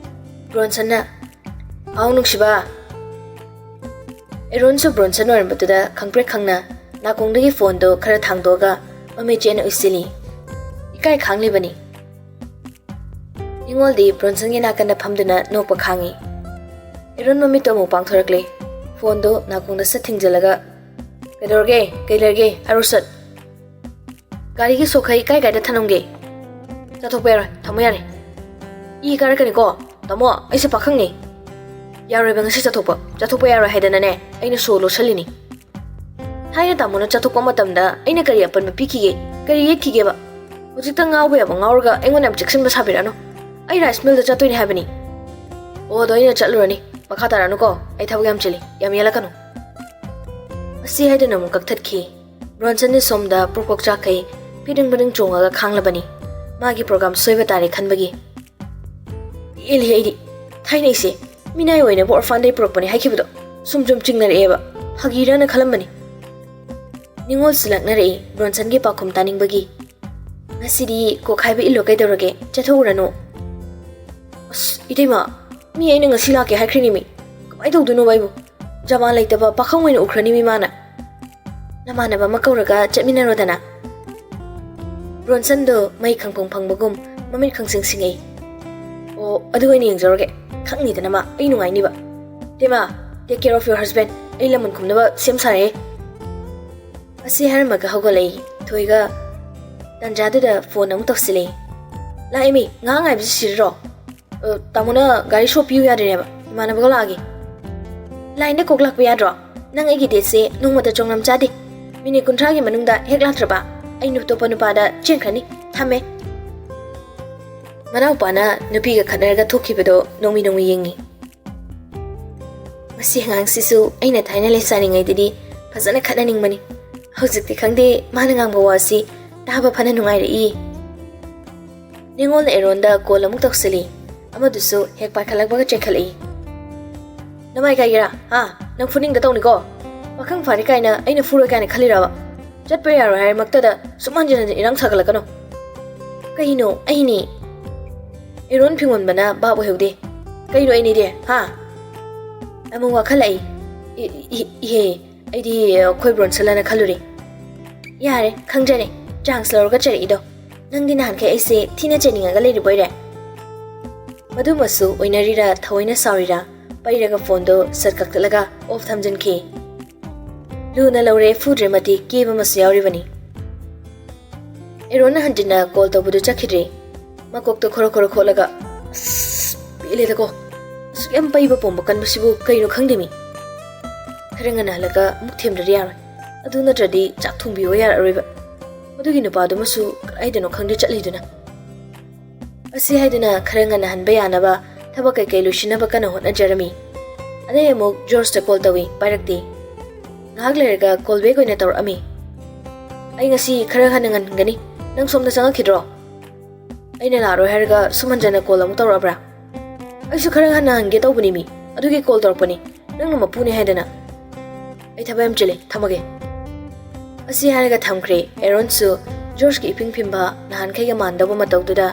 ꯕ꯭ꯔꯣꯟꯁꯟꯅ, "ꯍꯥꯎ ꯅꯨꯡꯁꯤꯕ!" ꯑꯦꯔꯣꯟꯁꯨ ꯕ꯭ꯔꯣꯟꯁꯟ ꯑꯣꯏꯔꯝꯕꯗꯨꯗ ꯈꯪꯄ꯭ꯔꯦꯛ ꯈꯪꯅ ꯅꯥꯀꯣꯡꯗꯒꯤ ꯐꯣꯟꯗꯣ ꯈꯔ ꯊꯥꯡꯗꯣꯛꯑꯒ ꯃꯃꯤꯠ ꯆꯦꯠꯅ ꯎꯏꯁꯤꯜꯂꯤ꯫ ꯏꯀꯥꯏ ꯈꯥꯡꯂꯤꯕꯅꯤ꯫ ꯅꯤꯉꯣꯜꯗꯤ ꯕ꯭ꯔꯣꯟꯁꯟꯒꯤ ꯅꯥꯀꯟꯗ ꯐꯝꯗꯨꯅ ꯅꯣꯛꯄ ꯈꯥꯡꯉꯤ꯫ ꯑꯦꯔꯣꯟ ꯃꯃꯤꯠꯇꯣ ꯑꯃꯨꯛ ꯄꯥꯡꯊꯣꯔꯛꯂꯦ꯫ ꯐꯣꯟꯗꯣ ꯅꯥꯀꯣꯡꯗ ꯁꯠ ꯊꯤꯡꯖꯤꯜꯂꯒ, "ꯀꯩꯗꯧꯔꯒꯦ? ꯀꯩ ꯂꯩꯔꯒꯦ? ꯍꯥꯏꯔꯣ ꯁꯠ꯫ ꯒꯥꯔꯤꯒꯤ ꯁꯣꯈꯩ ꯀꯥꯏ ꯀꯥꯏꯗ ꯊꯅꯝꯒꯦ? ꯆꯠꯊꯣꯛꯄ ꯌꯥꯔꯣꯏ꯫ ꯊꯝꯃꯣ ꯌꯥꯔꯦ꯫ ꯏ ꯀꯥꯔꯛꯀꯅꯤꯀꯣ꯫ ꯇꯥꯃꯣ, ꯑꯩꯁꯦ ꯄꯥꯈꯪꯅꯤ꯫ ꯌꯥꯔꯣꯏꯕ ꯉꯁꯤ ꯆꯠꯊꯣꯛꯄ꯫ ꯆꯠꯊꯣꯛꯄ ꯌꯥꯔꯣꯏ ꯍꯥꯏꯗꯅꯅꯦ ꯑꯩꯅ ꯁꯣ ꯂꯣꯠꯁꯜꯂꯤꯅꯤ꯫ ꯊꯥꯏꯅ ꯇꯥꯃꯣꯅ ꯆꯠꯊꯣꯛꯄ ꯃꯇꯝꯗ ꯑꯩꯅ ꯀꯔꯤ ꯑꯄꯟꯕ ꯄꯤꯈꯤꯒꯦ? ꯀꯔꯤ ꯌꯦꯠꯈꯤꯒꯦꯕ? ꯍꯧꯖꯤꯛꯇ ꯉꯥꯎꯕ ꯌꯥꯕ ꯉꯥꯎꯔꯒ ꯑꯩꯉꯣꯟꯗ ꯌꯥꯝ ꯆꯦꯛꯁꯤꯟꯕ ꯁꯥꯕꯤꯔꯛꯑꯅꯨ꯫ ꯑꯩ ꯔꯥꯏꯁ ꯃꯤꯜꯗ ꯆꯠꯇꯣꯏꯅꯦ ꯍꯥꯏꯕꯅꯤ꯫ ꯑꯣ, ꯑꯗꯣ ꯑꯩꯅ ꯆꯠꯂꯨꯔꯅꯤ꯫ ꯃꯈꯥ ꯇꯥꯔꯛꯑꯅꯨꯀꯣ꯫ ꯑꯩ ꯊꯕꯛ ꯌꯥꯝ ꯆꯤꯜꯂꯤ꯫ ꯌꯥꯝ ꯌꯦꯠꯂꯛꯀꯅꯨ꯫ ꯑꯁꯤ ꯍꯥꯏꯗꯨꯅ ꯑꯃꯨꯛ ꯀꯛꯊꯠꯈꯤ꯫ ꯕ꯭ꯔꯣꯟꯁꯟꯗꯤ ꯁꯣꯝꯗ ꯄ꯭ꯔꯣꯛ ꯄ꯭ꯔꯣꯛ ꯆꯥꯛꯈꯩ ꯐꯤꯗꯤꯡ ꯐꯤꯗꯤꯡ ꯆꯣꯡꯉꯒ ꯈꯥꯡꯂꯕꯅꯤ꯫ ꯃꯥꯒꯤ ꯄ꯭ꯔꯣꯒ꯭ꯔꯥꯝ ꯁꯣꯏꯕ ꯇꯥꯔꯦ ꯈꯟꯕꯒꯤ꯫ ꯄꯦꯜꯂꯦ ꯑꯩꯗꯤ꯫ ꯊꯥꯏꯅ ꯑꯩꯁꯦ ꯃꯤꯅꯥꯏ ꯑꯣꯏꯅꯕ ꯑꯣꯔꯐꯥꯟꯗꯩ ꯄꯨꯔꯛꯄꯅꯦ ꯍꯥꯏꯈꯤꯕꯗꯣ ꯁꯨꯝ ꯁꯨꯝ ꯆꯤꯡꯅꯔꯛꯑꯦꯕ꯫ ꯐꯥꯒꯤꯔꯅ ꯈꯜꯂꯝꯕꯅꯤ꯫ ꯅꯤꯉꯣꯜꯁꯨ ꯂꯛꯅꯔꯛꯏ ꯕ꯭ꯔꯣꯟꯁꯟꯒꯤ ꯄꯥꯎꯈꯨꯝ ꯇꯥꯅꯤꯡꯕꯒꯤ꯫ "ꯉꯁꯤꯗꯤ ꯀꯣꯛ ꯍꯥꯏꯕ ꯏꯜꯂꯣ ꯀꯩꯗꯧꯔꯒꯦ? ꯆꯠꯊꯣꯛꯎꯔꯅꯨ꯫" "ꯑꯁ, ꯏꯇꯩꯃ, ꯃꯤ ꯑꯩꯅ ꯉꯁꯤ ꯂꯥꯛꯀꯦ ꯍꯥꯏꯈ꯭ꯔꯤꯅꯦꯃꯤ꯫ ꯀꯃꯥꯏꯅ ꯇꯧꯗꯣꯏꯅꯣꯕ ꯑꯩꯕꯨ? ꯖꯃꯥꯟ ꯂꯩꯇꯕ ꯄꯥꯈꯪ ꯑꯣꯏꯅ ꯎꯈ꯭ꯔꯅꯤꯃꯤ ꯃꯥꯅ꯫ ꯅꯃꯥꯟꯅꯕ ꯑꯃ ꯀꯧꯔꯒ ꯆꯠꯃꯤꯟꯅꯔꯣꯗꯅ꯫" ꯕ꯭ꯔꯣꯟꯁꯟꯗꯣ ꯃꯩ ꯈꯪꯐꯪ ꯐꯪꯕꯒꯨꯝ ꯃꯃꯤꯠ ꯈꯪꯁꯤꯡ ꯁꯤꯡꯉꯛꯏ꯫ "ꯑꯣ, ꯑꯗꯨ ꯑꯣꯏꯅ ꯌꯦꯡꯖꯔꯒꯦ꯫ ꯈꯪꯅꯤꯗꯅ ꯃꯥ ꯑꯩ ꯅꯨꯡꯉꯥꯏꯅꯤꯕ꯫ ꯏꯇꯩꯃ, take care of your husband꯫ ꯑꯩ ꯂꯃꯟ ꯈꯨꯝꯅꯕ ꯁꯦꯝ ꯁꯥꯔꯦ꯫" ꯑꯁꯤ ꯍꯥꯏꯔꯝꯃꯒ ꯍꯧꯒꯠꯂꯛꯏ꯫ ꯊꯣꯏꯒ ꯇꯟꯖꯥꯗꯨꯗ ꯐꯣꯟ ꯑꯃꯨꯛ ꯇꯧꯁꯤꯜꯂꯛꯏ꯫ "ꯂꯥꯛꯑꯦꯃꯤ, ꯉꯥꯏꯍꯥꯛ ꯉꯥꯏꯕꯁꯤ ꯁꯤꯔꯔꯣ?" "ꯑ, ꯇꯥꯃꯣꯅ ꯒꯥꯔꯤ ꯁꯣ ꯄꯤꯌꯨ ꯌꯥꯗ꯭ꯔꯤꯅꯦꯕ, ꯏꯃꯥꯟꯅꯕꯒ ꯂꯥꯛꯑꯒꯦ꯫" "ꯂꯥꯏꯟꯗ ꯀꯣꯛ ꯂꯥꯛꯄ ꯌꯥꯗ꯭ꯔꯣ? ꯅꯪ ꯑꯩꯒꯤ ꯗꯦꯠꯁꯦ ꯅꯣꯡꯃꯇ ꯆꯣꯡꯂꯝ ꯆꯥꯗꯦ꯫ ꯃꯤꯅꯤꯠ ꯀꯨꯟꯊ꯭ꯔꯥꯒꯤ ꯃꯅꯨꯡꯗ ꯍꯦꯛ ꯂꯥꯛꯇ꯭ꯔꯕ ꯑꯩ ꯑꯇꯣꯞꯄ ꯅꯨꯄꯥꯗ ꯆꯦꯟꯈ꯭ꯔꯅꯤ꯫ ꯊꯝꯃꯦ꯫" ꯃꯅꯥꯎꯄꯥꯅ ꯅꯨꯄꯤꯒ ꯈꯠꯅꯔꯒ ꯊꯣꯛꯈꯤꯕꯗꯣ ꯅꯣꯡꯃꯤ ꯅꯣꯡꯃꯤ ꯌꯦꯡꯉꯤ꯫ "ꯃꯁꯤ ꯑꯉꯥꯡꯁꯤꯁꯨ ꯑꯩꯅ ꯊꯥꯏꯅ ꯂꯩꯁꯥꯔꯤꯉꯩꯗꯗꯤ ꯐꯖꯅ ꯈꯠꯅꯅꯤꯡꯕꯅꯤ꯫ ꯍꯧꯖꯤꯛꯇꯤ ꯈꯪꯗꯦ, ꯃꯥꯅ ꯉꯥꯡꯕ ꯋꯥꯁꯤ ꯇꯥꯕ ꯐꯅ ꯅꯨꯡꯉꯥꯏꯔꯛꯏ꯫" ꯅꯤꯉꯣꯜꯅ ꯑꯦꯔꯣꯟꯗ ꯀꯣꯜ ꯑꯃꯨꯛ ꯇꯧꯁꯤꯜꯂꯤ꯫ ꯑꯃꯗꯨꯁꯨ ꯍꯦꯛ ꯄꯥꯏꯈꯠꯂꯛꯄꯒ ꯆꯦꯟꯈꯠꯂꯛꯏ꯫ "ꯅꯃꯥꯏ ꯀꯥꯏꯒꯦꯔꯥ? ꯍꯥ? ꯅꯪ ꯐꯨꯅꯤꯡꯗ ꯇꯧꯅꯤꯀꯣ꯫ ꯄꯥꯈꯪ ꯐꯥꯔꯦ ꯀꯥꯏꯅ ꯑꯩꯅ ꯐꯨꯔꯣꯏ ꯀꯥꯏꯅ ꯈꯜꯂꯤꯔꯕ? ꯆꯠꯄ ꯌꯥꯔꯣꯏ ꯍꯥꯏꯔꯃꯛꯇꯗ ꯁꯨꯝ ꯍꯟꯖꯤꯟ ꯍꯟꯖꯤꯟ ꯏꯔꯥꯡ ꯁꯥꯒꯠꯂꯛꯀꯅꯨ꯫" "ꯀꯩꯅꯣ ꯑꯩꯅꯤ?" ꯑꯦꯔꯣꯟ ꯐꯤꯡꯒꯣꯟꯕꯅ ꯚꯥꯞ ꯑꯣꯏꯍꯧꯗꯦ꯫ "ꯀꯩꯅꯣ ꯑꯩꯅꯤꯗꯤ? ꯍꯥ?" ꯑꯃꯨꯛ ꯋꯥꯈꯠꯂꯛꯏ꯫ "ꯏ-, ꯏ-, ꯏꯍꯦ, ꯑꯩꯗꯤ ꯑꯩꯈꯣꯏ ꯕ꯭ꯔꯣꯟꯁꯟꯂꯅ ꯈꯜꯂꯨꯔꯦ꯫" "ꯌꯥꯔꯦ, ꯈꯪꯖꯔꯦ꯫ ꯆꯥꯟꯁ ꯂꯧꯔꯒ ꯆꯩꯔꯛꯏꯗꯣ꯫ ꯅꯪꯗꯤ ꯅꯍꯥꯟꯈꯩ ꯑꯩꯁꯦ ꯊꯤꯅ ꯆꯩꯅꯤꯡꯉꯒ ꯂꯩꯔꯤꯕꯣꯏꯔꯦ?" ꯃꯗꯨꯃꯁꯨ ꯑꯣꯏꯅꯔꯤꯔꯥ, ꯊꯑꯣꯏꯅ ꯁꯥꯎꯔꯤꯔꯥ, ꯄꯩꯔꯒ ꯐꯣꯟꯗꯣ ꯁꯠ ꯀꯛꯊꯠꯂꯒ ꯑꯣꯐ ꯊꯝꯖꯤꯟꯈꯤ꯫ ꯂꯨꯅ ꯂꯧꯔꯦ, ꯐꯨꯗ꯭ꯔꯦ ꯃꯇꯤꯛ ꯀꯦꯕ ꯑꯃꯁꯨ ꯌꯥꯎꯔꯤꯕꯅꯤ꯫ ꯑꯦꯔꯣꯟꯅ ꯍꯟꯖꯤꯟꯅ ꯀꯣꯜ ꯇꯧꯕꯗꯨ ꯆꯠꯈꯤꯗ꯭ꯔꯦ꯫ ꯃꯀꯣꯛꯇ ꯈꯣꯔꯣ ꯈꯣꯔꯣ ꯈꯣꯠꯂꯒ, "ꯑꯁ, ꯄꯦꯜꯂꯦꯗꯀꯣ꯫ ꯑꯁꯨꯛ ꯌꯥꯝ ꯄꯩꯕ ꯄꯣꯝꯕ ꯀꯟꯕꯁꯤꯕꯨ ꯀꯩꯅꯣ ꯈꯪꯗꯦꯃꯤ꯫ ꯈꯔ ꯉꯟꯅ ꯍꯜꯂꯒ ꯑꯃꯨꯛ ꯊꯦꯝꯗ꯭ꯔꯗꯤ ꯌꯥꯔꯣꯏ꯫ ꯑꯗꯨ ꯅꯠꯇ꯭ꯔꯗꯤ ꯆꯥꯛ ꯊꯣꯡꯕꯤꯌꯣ ꯌꯥꯔꯛꯑꯔꯣꯏꯕ꯫ ꯃꯗꯨꯒꯤ ꯅꯨꯄꯥꯗꯨꯃꯁꯨ ꯀꯗꯥꯏꯗꯅꯣ ꯈꯪꯗꯦ ꯆꯠꯂꯤꯗꯨꯅ꯫" ꯑꯁꯤ ꯍꯥꯏꯗꯨꯅ ꯈꯔ ꯉꯟꯅ ꯍꯟꯕ ꯌꯥꯅꯕ ꯊꯕꯛ ꯀꯩꯀꯩ ꯂꯣꯏꯁꯤꯟꯅꯕ ꯀꯟꯅ ꯍꯣꯠꯅꯖꯔꯝꯃꯤ꯫ ꯑꯗꯩ ꯑꯃꯨꯛ ꯖꯣꯔꯖꯇ ꯀꯣꯜ ꯇꯧꯏ, ꯄꯥꯏꯔꯛꯇꯦ꯫ ꯉꯥꯏꯍꯥꯛ ꯂꯩꯔꯒ ꯀꯣꯜ ꯕꯦꯛ ꯑꯣꯏꯅ ꯇꯧꯔꯛꯑꯝꯃꯤ꯫ "ꯑꯩ ꯉꯁꯤ ꯈꯔ ꯉꯟꯅ ꯉꯟꯒꯅꯤ, ꯅꯪ ꯁꯣꯝꯗ ꯆꯪꯉꯛꯈꯤꯗ꯭ꯔꯣ?" ꯑꯩꯅ ꯂꯥꯛꯑꯔꯣꯏ ꯍꯥꯏꯔꯒ ꯁꯨꯝ ꯍꯟꯖꯟꯅ ꯀꯣꯜ ꯑꯃꯨꯛ ꯇꯧꯔꯛꯑꯕ꯭ꯔꯥ? ꯑꯩꯁꯨ ꯈꯔ ꯍꯟꯅ ꯍꯟꯒꯦ ꯇꯧꯕꯅꯤ ꯃꯤ, ꯑꯗꯨꯒꯤ ꯀꯣꯜ ꯇꯧꯔꯛꯄꯅꯤ꯫ ꯅꯪꯅ ꯃꯄꯨꯅꯦ ꯍꯥꯏꯗꯅ꯫ ꯑꯩ ꯊꯕꯛ ꯌꯥꯝ ꯆꯤꯜꯂꯤ, ꯊꯝꯃꯒꯦ꯫ ꯑꯁꯤ ꯍꯥꯏꯔꯒ ꯊꯝꯈ꯭ꯔꯦ꯫ ꯑꯦꯔꯣꯟꯁꯨ ꯖꯣꯔꯖꯀꯤ ꯏꯄꯤꯡ ꯐꯤꯝꯕ ꯅꯍꯥꯟꯈꯩꯒ ꯃꯥꯟꯗꯧꯕ ꯃꯇꯧꯗꯨꯗ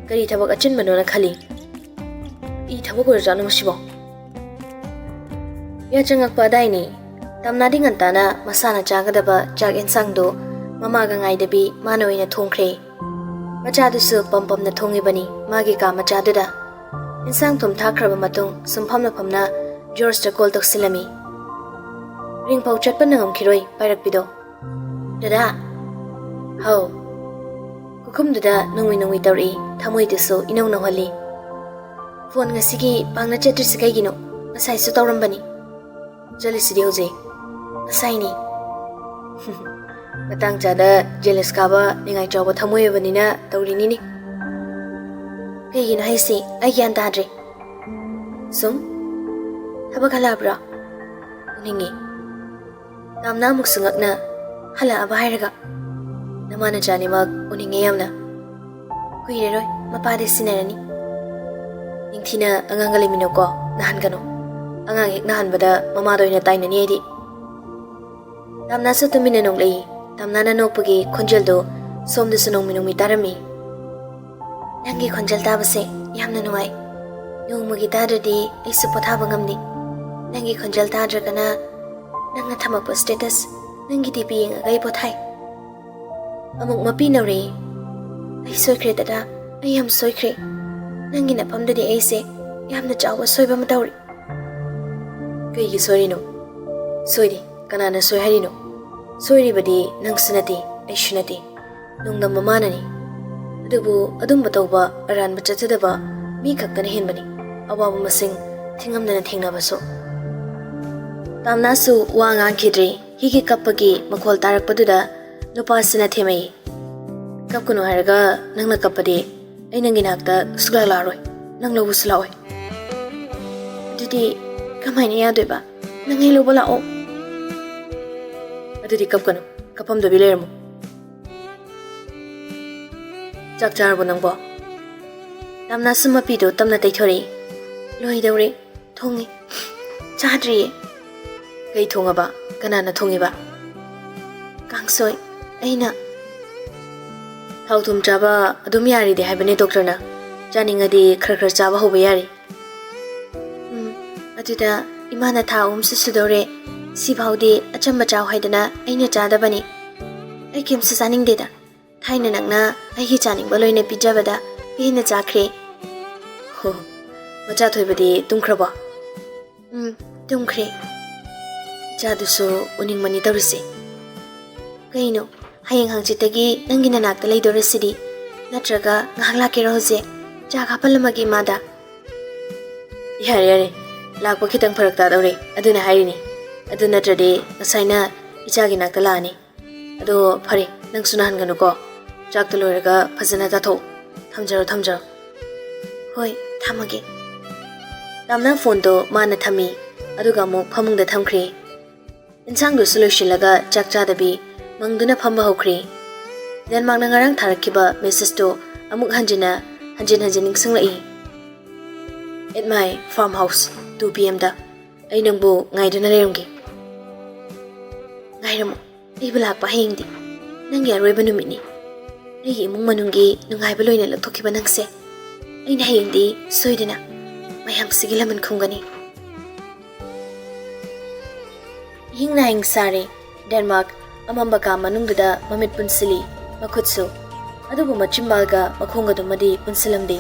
ꯀꯔꯤ ꯊꯕꯛ ꯑꯆꯤꯟꯕꯅꯣꯅ ꯈꯜꯂꯤ꯫ ꯏ ꯊꯕꯛ ꯑꯣꯏꯔꯖꯥꯠꯅꯣ ꯃꯁꯤꯕꯣ? ꯌꯥꯆꯪꯉꯛꯄ ꯑꯗꯥꯏꯅꯤ꯫ ꯇꯝꯅꯥꯗꯤ ꯉꯟꯇꯥꯅ ꯃꯁꯥꯅ ꯆꯥꯒꯗꯕ ꯆꯥꯛ ꯌꯦꯟꯁꯥꯡꯗꯨ ꯃꯃꯥꯒ ꯉꯥꯏꯗꯕꯤ ꯃꯥꯅ ꯑꯣꯏꯅ ꯊꯣꯡꯈ꯭ꯔꯦ꯫ ꯃꯆꯥꯗꯨꯁꯨ ꯄꯝ ꯄꯝꯅ ꯊꯣꯡꯉꯤꯕꯅꯤ ꯃꯥꯒꯤ ꯀꯥ ꯃꯆꯥꯗꯨꯗ꯫ ꯏꯟꯁꯥꯡ ꯊꯨꯝ ꯊꯥꯈ꯭ꯔꯕ ꯃꯇꯨꯡ ꯁꯨꯝꯐꯝꯅ ꯐꯝꯅ ꯖꯣꯔꯖꯇ ꯀꯣꯜ ꯇꯧꯁꯤꯜꯂꯝꯃꯤ꯫ ꯔꯤꯡꯐꯥꯎ ꯆꯠꯄ ꯅꯪꯉꯝꯈꯤꯔꯣꯏ ꯄꯥꯏꯔꯛꯄꯤꯗꯣ꯫ "ꯗꯗꯥ!" "ꯍꯥꯎ?" ꯈꯨꯈꯨꯝꯗꯨꯗ ꯅꯣꯡꯃꯩ ꯅꯣꯡꯃꯩ ꯇꯧꯔꯛꯏ, ꯊꯃꯣꯏꯗꯨꯁꯨ ꯏꯅꯧ ꯅꯧꯍꯜꯂꯤ꯫ "ꯐꯣꯟ ꯉꯁꯤꯒꯤ ꯄꯥꯡꯅ ꯆꯠꯇ꯭ꯔꯤꯁꯤ ꯀꯩꯒꯤꯅꯣ? ꯉꯁꯥꯏꯁꯨ ꯇꯧꯔꯝꯕꯅꯤ꯫" "ꯆꯠꯂꯤꯁꯤꯗꯤ ꯍꯧꯖꯤꯛ?" "ꯉꯁꯥꯏꯅꯤ꯫" "ꯃꯇꯥꯡ ꯆꯥꯗ ꯖꯦꯂꯁ ꯀꯥꯕ ꯅꯤꯡꯉꯥꯏ ꯆꯥꯎꯕ ꯊꯃꯣꯏ ꯑꯣꯏꯕꯅꯤꯅ ꯇꯧꯔꯤꯅꯤꯅꯦ꯫" "ꯀꯩꯒꯤꯅꯣ ꯍꯥꯏꯁꯤ? ꯑꯩ ꯒ꯭ꯌꯥꯟ ꯇꯥꯗ꯭ꯔꯦ꯫" "ꯁꯨꯝ ꯊꯕꯛ ꯍꯜꯂꯛꯑꯕ꯭ꯔꯣ?" "ꯎꯅꯤꯡꯉꯤ꯫" ꯇꯥꯝꯅ ꯑꯃꯨꯛꯁꯨ ꯉꯛꯅ, "ꯍꯜꯂꯛꯑꯕ ꯍꯥꯏꯔꯒ?" "ꯅꯃꯥ ꯅꯆꯥꯅꯤꯃꯛ ꯎꯅꯤꯡꯉꯦ ꯌꯥꯝꯅ꯫" "ꯀꯨꯏꯔꯔꯣꯏ, ꯃꯄꯥꯗꯤ ꯁꯤꯟꯅꯔꯅꯤ꯫" "ꯅꯤꯡꯊꯤꯅ ꯑꯉꯥꯡꯒ ꯂꯩꯃꯤꯟꯅꯧꯀꯣ, ꯅꯥꯍꯟꯒꯅꯨ꯫ ꯑꯉꯥꯡ ꯍꯦꯛ ꯅꯥꯍꯟꯕꯗ ꯃꯃꯥꯗ ꯑꯣꯏꯅ ꯇꯥꯏꯅꯅꯤ ꯑꯩꯗꯤ꯫" ꯇꯥꯝꯅꯥꯁꯨ ꯇꯨꯃꯤꯟꯅ ꯅꯣꯛꯂꯛꯏ꯫ ꯇꯥꯝꯅꯥꯅ ꯅꯣꯛꯄꯒꯤ ꯈꯣꯟꯖꯦꯜꯗꯨ ꯁꯣꯝꯗꯁꯨ ꯅꯣꯡꯃꯤ ꯅꯣꯡꯃꯤ ꯇꯥꯔꯝꯃꯤ꯫ "ꯅꯪꯒꯤ ꯈꯣꯟꯖꯦꯜ ꯇꯥꯕꯁꯦ ꯌꯥꯝꯅ ꯅꯨꯡꯉꯥꯏ꯫ ꯅꯣꯡꯃꯒꯤ ꯇꯥꯗ꯭ꯔꯗꯤ ꯑꯩꯁꯨ ꯄꯣꯊꯥꯕ ꯉꯝꯗꯦ꯫ ꯅꯪꯒꯤ ꯈꯣꯟꯖꯦꯜ ꯇꯥꯗ꯭ꯔꯒꯅ ꯅꯪꯅ ꯊꯝꯃꯛꯄ status, ꯅꯪꯒꯤ DP ꯌꯦꯡꯉꯒ ꯑꯩ ꯄꯣꯊꯥꯏ꯫" ꯑꯃꯨꯛ ꯃꯄꯤ ꯅꯧꯔꯛꯏ꯫ "ꯑꯩ ꯁꯣꯏꯈ꯭ꯔꯦ ꯗꯗꯥ, ꯑꯩ ꯌꯥꯝ ꯁꯣꯏꯈ꯭ꯔꯦ꯫ ꯅꯪꯒꯤ ꯅꯐꯝꯗꯗꯤ ꯑꯩꯁꯦ ꯌꯥꯝꯅ ꯆꯥꯎꯕ ꯑꯁꯣꯏꯕ ꯑꯃ ꯇꯧꯔꯦ꯫" "ꯀꯩꯒꯤ ꯁꯣꯏꯔꯤꯅꯣ?" "ꯁꯣꯏꯔꯤ꯫ ꯀꯅꯥꯅ ꯁꯣꯏ ꯍꯥꯏꯔꯤꯅꯣ? ꯁꯣꯏꯔꯤꯕꯗꯤ ꯅꯪꯁꯨ ꯅꯠꯇꯦ, ꯑꯩꯁꯨ ꯅꯠꯇꯦ꯫ ꯅꯣꯡꯗꯝ ꯃꯃꯥꯅꯅꯤ꯫ ꯑꯗꯨꯕꯨ ꯑꯗꯨꯝꯕ ꯇꯧꯕ, ꯑꯔꯥꯟꯕ ꯆꯠꯆꯗꯕ ꯃꯤ ꯈꯛꯇꯅ ꯍꯦꯟꯕꯅꯤ, ꯑꯋꯥꯕ ꯃꯁꯤꯡ ꯊꯤꯉꯝꯗꯅ ꯊꯦꯡꯅꯕꯁꯨ꯫" ꯇꯥꯝꯅꯥꯁꯨ ꯋꯥ ꯉꯥꯡꯈꯤꯗ꯭ꯔꯦ꯫ ꯍꯤꯒꯤ ꯀꯞꯄꯒꯤ ꯃꯈꯣꯜ ꯇꯥꯔꯛꯄꯗꯨꯗ ꯅꯨꯄꯥꯁꯤꯅ ꯊꯦꯝꯃꯛꯏ꯫ "ꯀꯞꯀꯅꯨ ꯍꯥꯏꯔꯒ ꯅꯪꯅ ꯀꯞꯄꯗꯤ ꯑꯩ ꯅꯪꯒꯤ ꯅꯥꯛꯇ ꯁꯨꯛꯂꯥꯛ ꯂꯥꯛꯑꯔꯣꯏ, ꯅꯪ ꯂꯧꯕꯁꯨ ꯂꯥꯛꯑꯣꯏ꯫" "ꯑꯗꯨꯗꯤ ꯀꯃꯥꯏꯅ ꯌꯥꯗꯣꯏꯕ? ꯅꯪ ꯑꯩ ꯂꯧꯕ ꯂꯥꯛꯑꯣ꯫" "ꯑꯗꯨꯗꯤ ꯀꯞꯀꯅꯨ, ꯀꯞꯐꯝꯗꯕꯤ ꯂꯩꯔꯝꯃꯨ꯫" "ꯆꯥꯛ ꯆꯥꯔꯕꯣ ꯅꯪꯕꯣ?" ꯇꯥꯝꯅꯥꯁꯨ ꯃꯄꯤꯗꯣ ꯇꯞꯅ ꯇꯩꯊꯣꯔꯛꯏ꯫ "ꯂꯣꯏꯗꯧꯔꯦ꯫ ꯊꯣꯡꯉꯤ꯫ ꯆꯥꯗ꯭ꯔꯤꯌꯦ꯫" "ꯀꯩ ꯊꯣꯡꯉꯕ? ꯀꯅꯥꯅ ꯊꯣꯡꯉꯤꯕ?" "ꯀꯥꯡꯁꯣꯏ꯫ ꯑꯩꯅ꯫ ꯊꯥꯎ ꯊꯨꯝ ꯆꯥꯕ ꯑꯗꯨꯝ ꯌꯥꯔꯤꯗꯤ ꯍꯥꯏꯕꯅꯦ ꯗꯣꯛꯇꯔꯅ꯫ ꯆꯥꯅꯤꯡꯉꯗꯤ ꯈꯔ ꯈꯔ ꯆꯥꯕ ꯍꯧꯕ ꯌꯥꯔꯤ꯫" "ꯎꯝ, ꯑꯗꯨꯗ ꯏꯃꯥꯅ ꯊꯥ ꯑꯍꯨꯝꯁꯨ ꯁꯨꯗꯧꯔꯦ꯫ ꯁꯤꯐꯥꯎꯗꯤ ꯑꯆꯝꯕ ꯆꯥꯎ ꯍꯥꯏꯗꯅ ꯑꯩꯅ ꯆꯥꯗꯕꯅꯤ꯫ ꯑꯩ ꯀꯩꯝꯁꯨ ꯆꯥꯅꯤꯡꯗꯦꯗ꯫ ꯊꯥꯏꯅ ꯅꯪꯅ ꯑꯩꯒꯤ ꯆꯥꯅꯤꯡꯕ ꯂꯣꯏꯅ ꯄꯤꯖꯕꯗ ꯄꯦꯟꯅ ꯆꯥꯈ꯭ꯔꯦ꯫" "ꯍꯣ, ꯃꯆꯥ ꯊꯣꯏꯕꯗꯤ ꯇꯨꯝꯈ꯭ꯔꯕꯣ?" "ꯎꯝ, ꯇꯨꯝꯈ꯭ꯔꯦ꯫" "ꯏꯆꯥꯗꯨꯁꯨ ꯎꯅꯤꯡꯕꯅꯤ ꯇꯧꯔꯤꯁꯦ꯫ ꯀꯩꯅꯣ, ꯍꯌꯦꯡ ꯍꯪꯆꯤꯠꯇꯒꯤ ꯅꯪꯒꯤ ꯅꯅꯥꯛꯇ ꯂꯩꯗꯣꯔꯁꯤꯗꯤ? ꯅꯠꯇ꯭ꯔꯒ ꯉꯥꯏꯍꯥꯛ ꯂꯥꯛꯀꯦꯔꯣ ꯍꯧꯖꯤꯛ? ꯆꯥꯛ ꯍꯥꯞꯄꯜꯂꯝꯃꯒꯦ ꯏꯃꯥꯗ꯫" "ꯌꯥꯔꯦ, ꯌꯥꯔꯦ꯫ ꯂꯥꯛꯄ ꯈꯤꯇꯪ ꯐꯔꯛ ꯇꯥꯗꯧꯔꯦ꯫ ꯑꯗꯨꯅ ꯍꯥꯏꯔꯤꯅꯤ꯫ ꯑꯗꯨ ꯅꯠꯇ꯭ꯔꯗꯤ ꯉꯁꯥꯏꯅ ꯏꯆꯥꯒꯤ ꯅꯥꯛꯇ ꯂꯥꯛꯑꯅꯤ꯫ ꯑꯗꯣ ꯐꯔꯦ, ꯅꯪꯁꯨ ꯅꯥꯍꯟꯒꯅꯨꯀꯣ꯫ ꯆꯥꯛꯇꯣ ꯂꯣꯏꯔꯒ ꯐꯖꯅ ꯆꯥꯊꯣꯛ꯫ ꯊꯝꯖꯔꯣ, ꯊꯝꯖꯔꯣ꯫" "ꯍꯣꯏ, ꯊꯝꯃꯒꯦ꯫" ꯇꯥꯝꯅ ꯐꯣꯟꯗꯣ ꯃꯥꯅ ꯊꯝꯃꯤ, ꯑꯗꯨꯒ ꯑꯃꯨꯛ ꯐꯃꯨꯡꯗ ꯊꯝꯈ꯭ꯔꯦ꯫ ꯏꯟꯁꯥꯡꯗꯨꯁꯨ ꯂꯣꯏꯁꯤꯜꯂꯒ ꯆꯥꯛ ꯆꯥꯗꯕꯤ ꯃꯪꯗꯨꯅ ꯐꯝꯕ ꯍꯧꯈ꯭ꯔꯦ꯫ ꯗꯦꯟꯃꯥꯔꯛꯅ ꯉꯔꯥꯡ ꯊꯥꯔꯛꯈꯤꯕ ꯃꯦꯁꯦꯖꯇꯣ ꯑꯃꯨꯛ ꯍꯟꯖꯤꯟꯅ, ꯍꯟꯖꯤꯟ ꯍꯟꯖꯤꯟ ꯅꯤꯡꯁꯤꯡꯂꯛꯏ꯫ "At my farmhouse, two P M ꯗ꯫ ꯑꯩ ꯅꯪꯕꯨ ꯉꯥꯏꯗꯨꯅ ꯂꯩꯔꯝꯒꯦ꯫" "ꯉꯥꯏꯔꯝꯃꯣ꯫ ꯑꯩꯕꯨ ꯂꯥꯛꯄ ꯍꯌꯦꯡꯗꯤ ꯅꯪꯒꯤ ꯑꯔꯣꯏꯕ ꯅꯨꯃꯤꯠꯅꯤ꯫ ꯑꯩꯒꯤ ꯏꯃꯨꯡ ꯃꯅꯨꯡꯒꯤ ꯅꯨꯡꯉꯥꯏꯕ ꯂꯣꯏꯅ ꯂꯧꯊꯣꯛꯈꯤꯕ ꯅꯪꯁꯦ ꯑꯩꯅ ꯍꯌꯦꯡꯗꯤ ꯁꯣꯏꯗꯅ ꯃꯌꯥꯝꯁꯤꯒꯤ ꯂꯃꯟ ꯈꯨꯝꯒꯅꯤ꯫" ꯏꯍꯤꯡ ꯅꯥꯍꯤꯡ ꯁꯥꯔꯦ꯫ ꯗꯦꯟꯃꯥꯔꯛ ꯑꯃꯝꯕ ꯀꯥ ꯃꯅꯨꯡꯗꯨꯗ ꯃꯃꯤꯠ ꯄꯨꯟꯁꯤꯜꯂꯤ, ꯃꯈꯨꯠꯁꯨ꯫ ꯑꯗꯨꯕꯨ ꯃꯆꯤꯝꯕꯥꯜꯒ ꯃꯈꯣꯡꯒꯗꯨꯃꯗꯤ ꯄꯨꯟꯁꯤꯜꯂꯝꯗꯦ꯫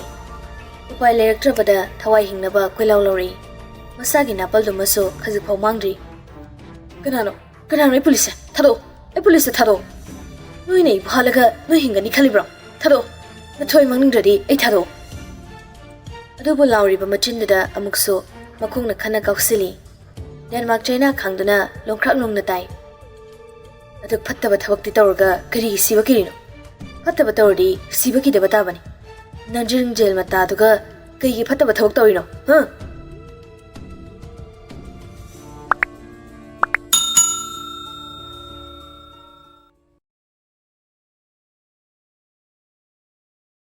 ꯎꯄꯥꯏ ꯂꯩꯔꯛꯇ꯭ꯔꯕꯗ ꯊꯋꯥꯏ ꯍꯤꯡꯅꯕ ꯀꯣꯏꯂꯥꯎ ꯂꯥꯎꯔꯛꯏ꯫ ꯃꯁꯥꯒꯤ ꯅꯥꯄꯜꯗꯨꯃꯁꯨ ꯈꯖꯤꯛꯐꯥꯎ ꯃꯥꯡꯗ꯭ꯔꯤ꯫ "ꯀꯅꯥꯅꯣ? ꯀꯅꯥꯅꯣ? ꯑꯩ ꯄꯨꯂꯤꯁꯁꯦ ꯊꯥꯗꯣꯛꯑꯣ! ꯑꯩ ꯄꯨꯂꯤꯁꯁꯦ ꯊꯥꯗꯣꯛꯑꯣ! ꯅꯣꯏꯅ ꯑꯩꯕꯨ ꯍꯥꯠꯂꯒ ꯅꯣꯏ ꯍꯤꯡꯒꯅꯤ ꯈꯜꯂꯤꯕ꯭ꯔꯣ? ꯊꯥꯗꯣꯛꯑꯣ! ꯅꯊꯣꯏ ꯃꯥꯡꯅꯤꯡꯗ꯭ꯔꯗꯤ ꯑꯩ ꯊꯥꯗꯣꯛꯑꯣ!" ꯑꯗꯨꯕꯨ ꯂꯥꯎꯔꯤꯕ ꯃꯆꯤꯟꯗꯨꯗ ꯑꯃꯨꯛꯁꯨ ꯃꯈꯣꯡꯅ ꯈꯟꯅ ꯀꯥꯎꯁꯤꯜꯂꯤ꯫ ꯗꯦꯟꯃꯥꯔꯛ ꯆꯩꯅꯥ ꯈꯥꯡꯗꯨꯅ ꯂꯣꯡꯈ꯭ꯔꯥꯛ ꯂꯣꯡꯅ ꯇꯥꯏ꯫ "ꯑꯗꯨ ꯐꯠꯇꯕ ꯊꯕꯛꯇꯤ ꯇꯧꯔꯒ ꯀꯔꯤꯒꯤ ꯁꯤꯕ ꯀꯤꯔꯤꯅꯣ? ꯐꯠꯇꯕ ꯇꯧꯔꯗꯤ ꯁꯤꯕ ꯀꯤꯗꯕ ꯇꯥꯕꯅꯤ꯫ ꯅꯟꯖꯤꯔꯤꯡ ꯖꯦꯜ ꯃꯇꯥꯗꯨꯒ ꯀꯩꯒꯤ ꯐꯠꯇꯕ ꯊꯕꯛ ꯇꯧꯔꯤꯅꯣ? ꯍꯥ?"